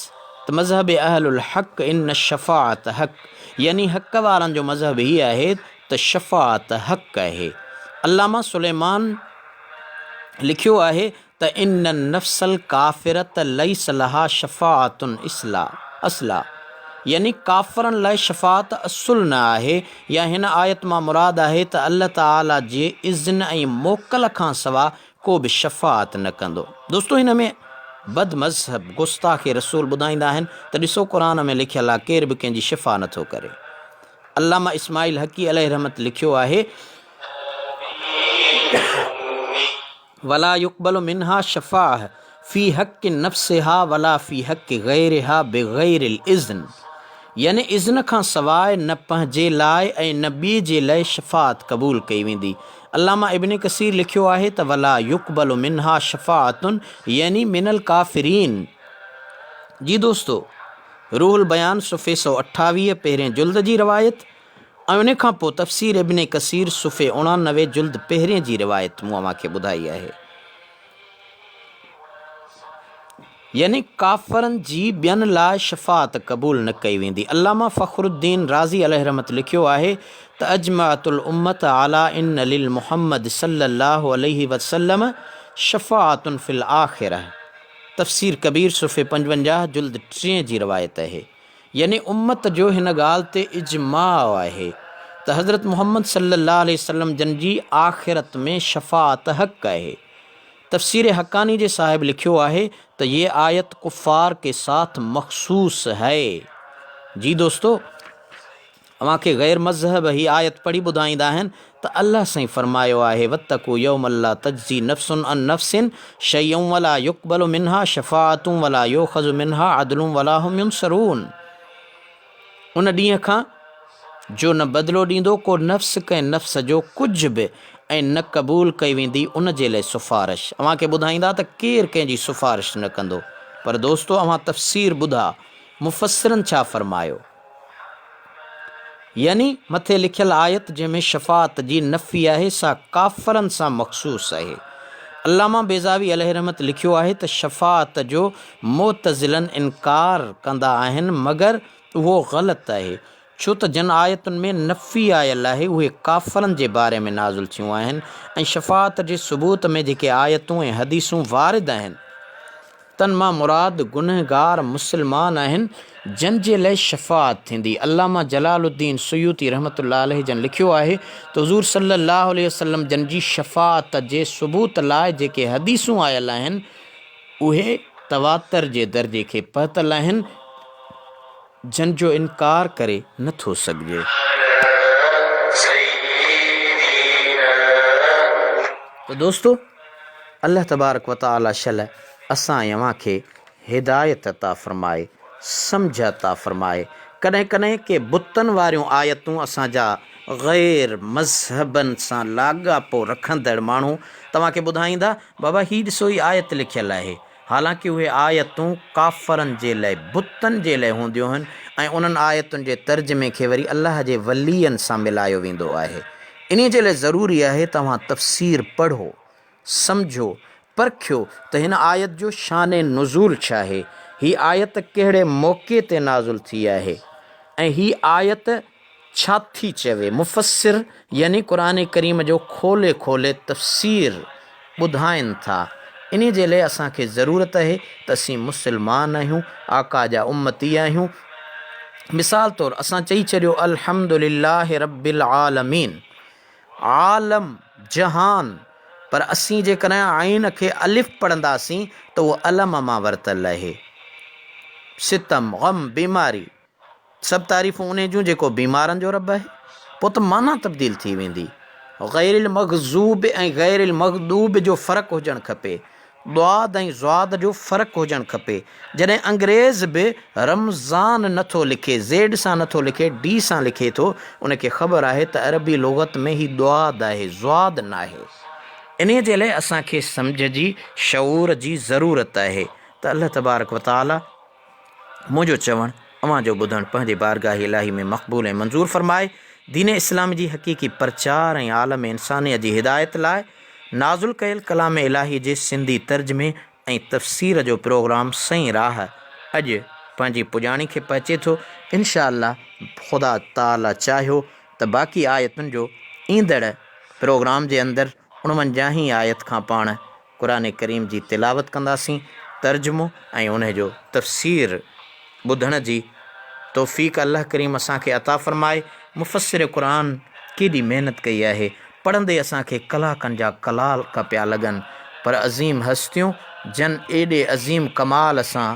ته مذهب اهل الحق ان الشفاعت حق يعني حق وارن جو مذهب هي آهي ته شفاعت حق آهي. علامه سليمان لکيو آهي ته ان النفس الڪافرة ليس لها شفاعة اصلا يعني ڪافرن لاء شفاعت اصل نه آهي يا هن آيت مان مراد آهي ته الله تعالي جي اذن ۽ موڪل کان سوا ڪو به شفاعت نه ڪندو. دوستو هن ۾ بد مذهب گستاخ رسول ٻڌائيندا آهن ته ڏسو قرآن ۾ لکيل آهي ڪير به ڪنهن جي شفاع نه ٿو ڪري. علامه اسماعيل حقي عليه رحمت لکيو آهي. ولا يقبل منها شفاعه في حق نفسها ولا في حق غيرها بغير الاذن يعني اذن کان سواء نه پنهنجي لاء ۽ نه ٻئي جي لاء شفاعت قبول ڪئي ويندي. علامه ابن ڪثير لکيو آهي ته ولا يقبل منها شفاعة يعني من الڪافرين. جي دوستو! روح البيان صفحي 128 پهرين جلد جي روايت ۽ ان کان پوء تفسير ابن ڪثير صفحي 89 جلد پهرين جي روايت مون اوهان کي ٻڌائي آهي. يعني ڪافرن جي ٻين لاء شفاعت قبول نه ڪئي ويندي. علامه فخر الدين رازي عليه رحمت لکيو آهي ته اجمعت الامة علي ان للمحمد صلي الله عليه وسلم شفاعة في الاخرة. تفسير ڪبير صفحي 55 جلد ٽئين جي روايت آهي. يعني امت جو هن ڳالهه تي اجماع آهي ته حضرت محمد صلي الله عليه وسلم جن جي آخرت ۾ شفاعت حق آهي. تفسير حقاني جي صاحب لکيو آهي ته يه آيت ڪفار ڪي ساٿ مخصوص هي. جي دوستو! اوهان کي غير مذهب هي آيت پڙهي ٻڌائيندا آهن ته الله سائين فرمايو آهي واتقوا يوما لا تجزي نفس عن نفس شيئا ولا يقبل منها شفاعة ولا يؤخذ منها عدل ولا هم ينصرون ان ڏينهن کان جو نه بدلو ڏيندو ڪو نفس ڪنهن نفس جو ڪجهه به ۽ نه قبول ڪئي ويندي ان جي لئه سفارش. اوهان کي ٻڌائيندا ته ڪير ڪنهن جي سفارش نه ڪندو. پر دوستو اوهان تفسير ٻڌا مفسرن ڇا فرمايو؟ يعني مٿي لکيل آيت جنهن ۾ شفاعت جي نفي آهي سا ڪافرن سان مخصوص آهي. علامه بيضاوي عليه رحمت لکيو آهي ته شفاعت جو معتزلن انڪار ڪندا آهن مگر اهو غلط آهي، ڇو ته جن آيتن ۾ نفي آيل آهي اهي ڪافرن جي باري ۾ نازل ٿيون آهن ۽ شفاعت جي ثبوت ۾ جيڪي آيتون ۽ حديثون وارد آهن تن مان مراد گنهگار مسلمان آهن جن جي لئه شفاعت ٿيندي. علامه جلال الدين سيوطي رحمة الله عليه جن لکيو آهي ته حضور صلي الله عليه وسلم جن جي شفاعت جي ثبوت لاء جيڪي حديثون آيل آهن اهي تواتر جي درجي کي پهتل آهن، جن جو انڪار ڪري نه ٿو سگهجي. ته دوستو! الله تبارڪ و تعالي شل اسان ۽ اوهان کي هدايت عطا فرمائي، سمجهه عطا فرمائي. ڪڏهن ڪڏهن ڪي بتن واريون آيتون اسان جا غير مذهبن سان لاڳاپو رکندڙ ماڻهو توهان کي ٻڌائيندا بابا هي ڏسو هي آيت لکيل آهي. حالانڪه اهي آيتون ڪافرن جي لئه بتن جي لئه هونديون هن ۽ انهن آيتن جي ترجمي کي وري الله جي ولين سان ملايو ويندو آهي. انهي جي لئه ضروري آهي ته اوهان تفسير پڙهو، سمجهو، پرکيو ته هن آيت جو شان نزول ڇا آهي، هي آيت ڪهڙي موقعي تي نازل ٿي آهي ۽ هي آيت ڇا ٿي چوي؟ مفسر يعني قرآن ڪريم جو کولي کولي تفسير ٻڌائين ٿا. انهي جي لئه اسان کي ضرورت اهي ته اسين مسلمان آهيون، آقا جا امتي آهيون. مثال طور اسان چئي ڇڏيو الحمد لله رب العالمين، عالم، جهان، پر اسين جيڪڏهن عين کي الف پڙهنداسين ته اهو الم مان ورتل اهي. ستم، غم، بيماري. سڀ تعريفون انهي جون جيڪو بيمارن جو رب آهي. پوء ته معنيٰ تبديل ٿي ويندي. غير المغضوب ۽ غير المغضوب جو فرق هجڻ کپي. ضاد ۽ ضاد جو فرق هجڻ کپي. جڏهن انگريز به رمضان نه ٿو لکي، زيڊ سان نه ٿو لکي، ڊي سان لکي ٿو، ان کي خبر آهي ته عربي لغت ۾ هي ضاد آهي، ضاد ناهي. انهي جي لاء اسان کي سمجهه جي، شعور جي ضرورت آهي ته الله تبارڪ وتعاليٰ منهنجو چوڻ اوهان جو ٻڌڻ پنهنجي بارگاهه الاهي ۾ مقبول ۽ منظور فرمائي، دين اسلام جي حقيقي پرچار ۽ عالم انسانيت جي هدايت لاء نازل ڪيل ڪلام الاهي جي سنڌي ترجمي ۽ تفسير جو پروگرام سئين راهه اڄ پنهنجي پڄاڻي کي پهچي ٿو انشاء الله خدا تعالي چاهيو ته باقي آيتن جو ايندڙ پروگرام جي اندر اڻونجاهين آيت کان پاڻ قرآن ڪريم جي تلاوت ڪنداسين، ترجمو ۽ انهي جو تفسير ٻڌڻ جي توفيق الله ڪريم اسان کي عطا فرمائي. مفسر قرآن ڪيڏي محنت ڪئي آهي، پڙهندي اسان کي ڪلاڪن جا ڪلاڪ پيا لڳن، پر عظيم هستيون جن ايڏي عظيم ڪمال سان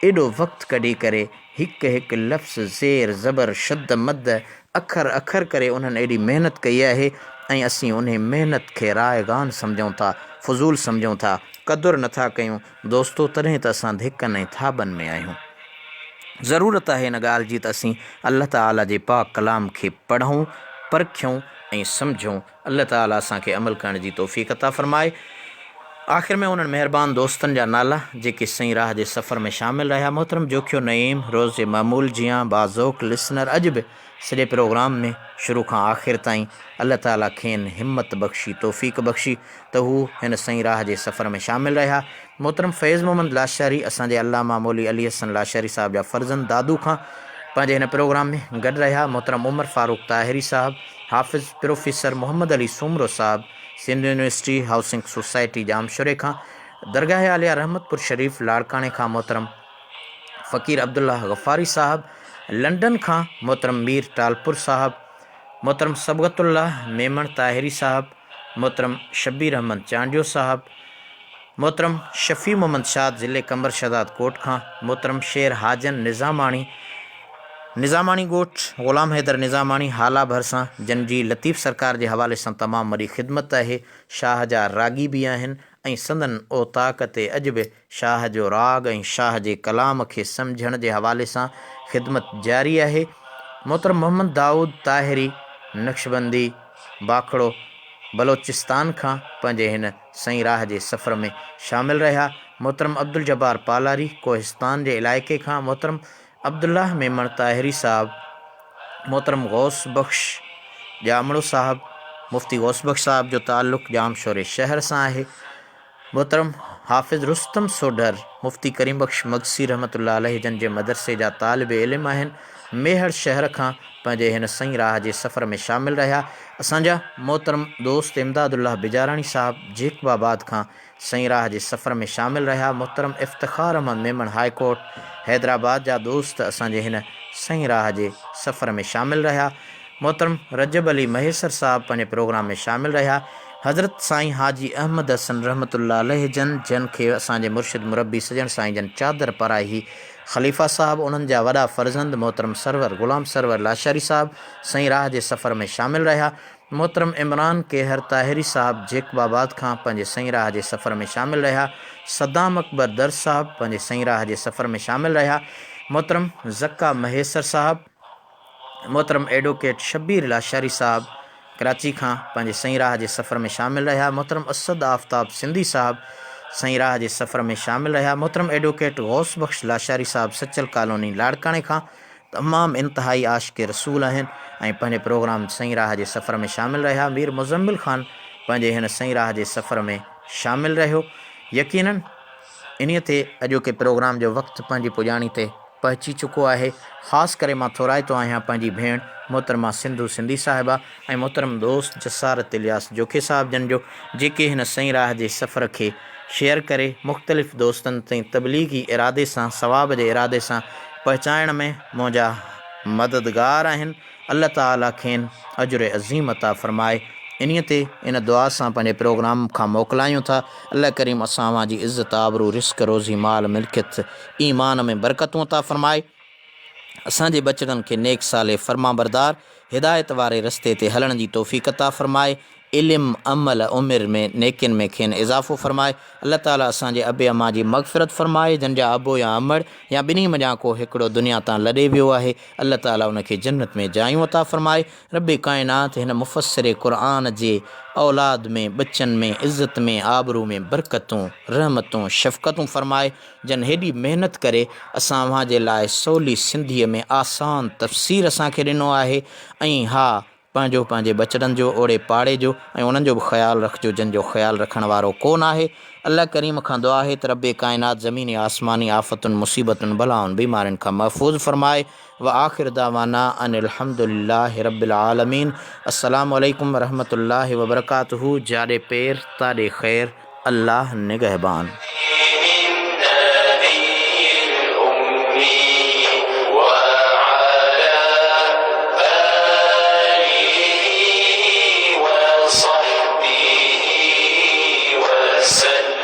ايڏو وقت ڪڍي ڪري هڪ هڪ لفظ زير زبر شد مد اکر اکر ڪري انهن ايڏي محنت ڪئي آهي ۽ اسين انهي محنت کي رائگان سمجهون ٿا، فضول سمجهون ٿا، قدر نه ٿا ڪيون، دوستو تڏهن ته اسان ڌڪن ۽ ٿاٻن ۾ آهيون. ضرورت آهي ان ڳالهه جي ته اسين الله تعالي جي پاڪ ڪلام کي پڙهون، پرکيون ۽ سمجهون، الله تعالي اسان کي عمل ڪرڻ جي توفيق عطا فرمائي. آخر ۾ انهن مهربان دوستن جا نالا جيڪي سئين راهه جي سفر ۾ شامل رهيا محترم جوکيو نعيم روز جي معمول جيان باذوق لسنر اڄ به سڄي پروگرام ۾ شروع کان آخر تائين الله تعالي کين همت بخشي توفيق بخشي ته هو هن سئين راهه جي سفر ۾ شامل رهيا محترم فيض محمد لاشاري اسان جي علامه مولوي علي حسن لاشاري صاحب جا فرزند دادو کان پنهنجي هن پروگرام ۾ گڏ رهيا محترم عمر فاروق طاهري صاحب حافظ پروفيسر محمد علي سومرو صاحب سنڌ يونيورسٽي هائوسنگ سوسائٽي ڄامشوري کان، درگاهه عاليه رحمت پور شريف لاڙڪاڻي کان محترم فقير عبدالله غفاري صاحب، لنڊن کان محترم مير ٽالپر صاحب، محترم صبغت الله ميمڻ طاهري صاحب، محترم شبير احمد چانڊيو صاحب، محترم شفيع محمد شاد ضلعي قمبر شهداد ڪوٽ کان، محترم شير حاجن نظاماڻي، نظاماڻي ڳوٺ غلام حيدر نظاماڻي هالا ڀرسان، جن جي لطيف سرڪار جي حوالي سان تمام وڏي خدمت آهي، شاهه جا راڳي به آهن ۽ سندن اوطاق تي اڄ به شاهه جو راڳ ۽ شاهه جي ڪلام کي سمجهڻ جي حوالي سان خدمت جاري آهي. محترم محمد دائود طاهري نقشبندي باکڙو بلوچستان کان پنهنجي هن سئين راهه جي سفر ۾ شامل رهيا. محترم عبدالجبار پالاري ڪوهستان جي علائقي کان محترم عبدالله ميمڻ طاهري صاحب، محترم غوث بخش ڄامڙو صاحب، مفتي غوث بخش صاحب جو تعلق ڄامشوري شهر سان آهي. محترم حافظ رستم سوڍر، مفتي ڪريم بخش مگسي رحمة الله عليه جن جي مدرسي جا طالب علم آهن، ميهڙ شهر کان پنهنجي هن سئين راهه جي سفر ۾ شامل رهيا. اسان جا محترم دوست امداد الله بجاراڻي صاحب جيڪب آباد کان سئين راهه جي سفر ۾ شامل رهيا. محترم افتخار احمد ميمڻ هاء ڪورٽ حيدرآباد جا دوست اسان جي هن سئين راهه جي سفر ۾ شامل رهيا. محترم رجب علي مهيسر صاحب پنهنجي پروگرام ۾ شامل رهيا. حضرت سائين حاجي احمد حسن رحمة الله عليه جن جن کي اسان جي مرشد مربي سڄڻ سائين جن چادر پارائي هئي خليفه صاحب انهن جا وڏا فرزند محترم سرور غلام سرور لاشاري صاحب سائين راهه جي سفر ۾ شامل رهيا. محترم عمران ڪيهر طاهري صاحب جيڪب آباد کان پنهنجي سائين راهه جي سفر ۾ شامل رهيا. صدام اڪبر درس صاحب پنهنجي سائين راهه جي سفر ۾ شامل رهيا. محترم زڪا مهيسر صاحب. محترم ايڊووڪيٽ شبير لاشاري صاحب ڪراچي کان پنهنجي سئين راهه جي سفر ۾ شامل رهيا، محترم اسد آفتاب سنڌي صاحب سئين راهه جي سفر ۾ شامل رهيا، محترم ايڊووڪيٽ غوث بخش لاشاري صاحب سچل ڪالوني لاڙڪاڻي کان تمام انتهائي عاشق رسول آهن ۽ پنهنجي پروگرام سئين راهه جي سفر ۾ شامل رهيا، مير مزمل خان پنهنجي هن سئين راهه جي سفر ۾ شامل رهيو، يقينن انهيء تي اڄوڪي پروگرام جو وقت پنهنجي پڄاڻي تي پهچي چڪو آهي. خاص ڪري مان ٿورائتو آهيان پنهنجي ڀيڻ محترمه سنڌو سنڌي صاحبه ۽ محترم دوست جسارت الياس جوکي صاحب جن جو جيڪي هن سئين راهه جي سفر کي شيئر ڪري مختلف دوستن تائين تبليغي ارادي سان ثواب جي ارادي سان پهچائڻ ۾ منهنجا مددگار آهن. الله تعالي کين اجر عظيم عطا فرمائي. انهيء تي ان دعا سان پنهنجي پروگرام کان موڪلايون ٿا. الله ڪريم اسان اوهان جي عزت آبرو رزق روزي مال ملڪيت ايمان ۾ برڪتون عطا فرمائي. اسان جي ٻچڙن کي نيڪ صالح فرمانبردار هدايت واري رستي تي هلڻ جي توفيق عطا فرمائي. علم، عمل، عمر ۾ نيڪين ۾ کين اضافو فرمائي. الله تعالي اسان جي ابي امان جي مغفرت فرمائي جن جا ابو يا امڙ يا ٻنهي منجهان ڪو هڪڙو دنيا تان لڏي ويو آهي الله تعالي ان کي جنت ۾ جايون عطا فرمائي. رب ڪائنات هن مفسر قرآن جي اولاد ۾ ٻچن ۾ عزت ۾ آبرو ۾ برڪتون، رحمتون، شفقتون فرمائي جن هيڏي محنت ڪري اسان اوهان جي لاء سولي سنڌيء ۾ آسان تفسير اسان کي ڏنو آهي ۽ ها پنهنجو، پنهنجي ٻچڙن جو، اوڙي پاڙي جو ۽ انهن جو به خيال رکجو جن جو خيال رکڻ وارو ڪو ناهي. الله ڪريم کان دعا آهي ته رب ڪائنات زميني آسماني آفتن، مصيبتن، بلائن، بيمارين کان محفوظ فرمائي. وآخر دعوانا ان الحمد لله رب العالمين. السلام عليڪم ورحمة الله وبرڪاته جاڏي پير تاڏي خير الله نگهبان.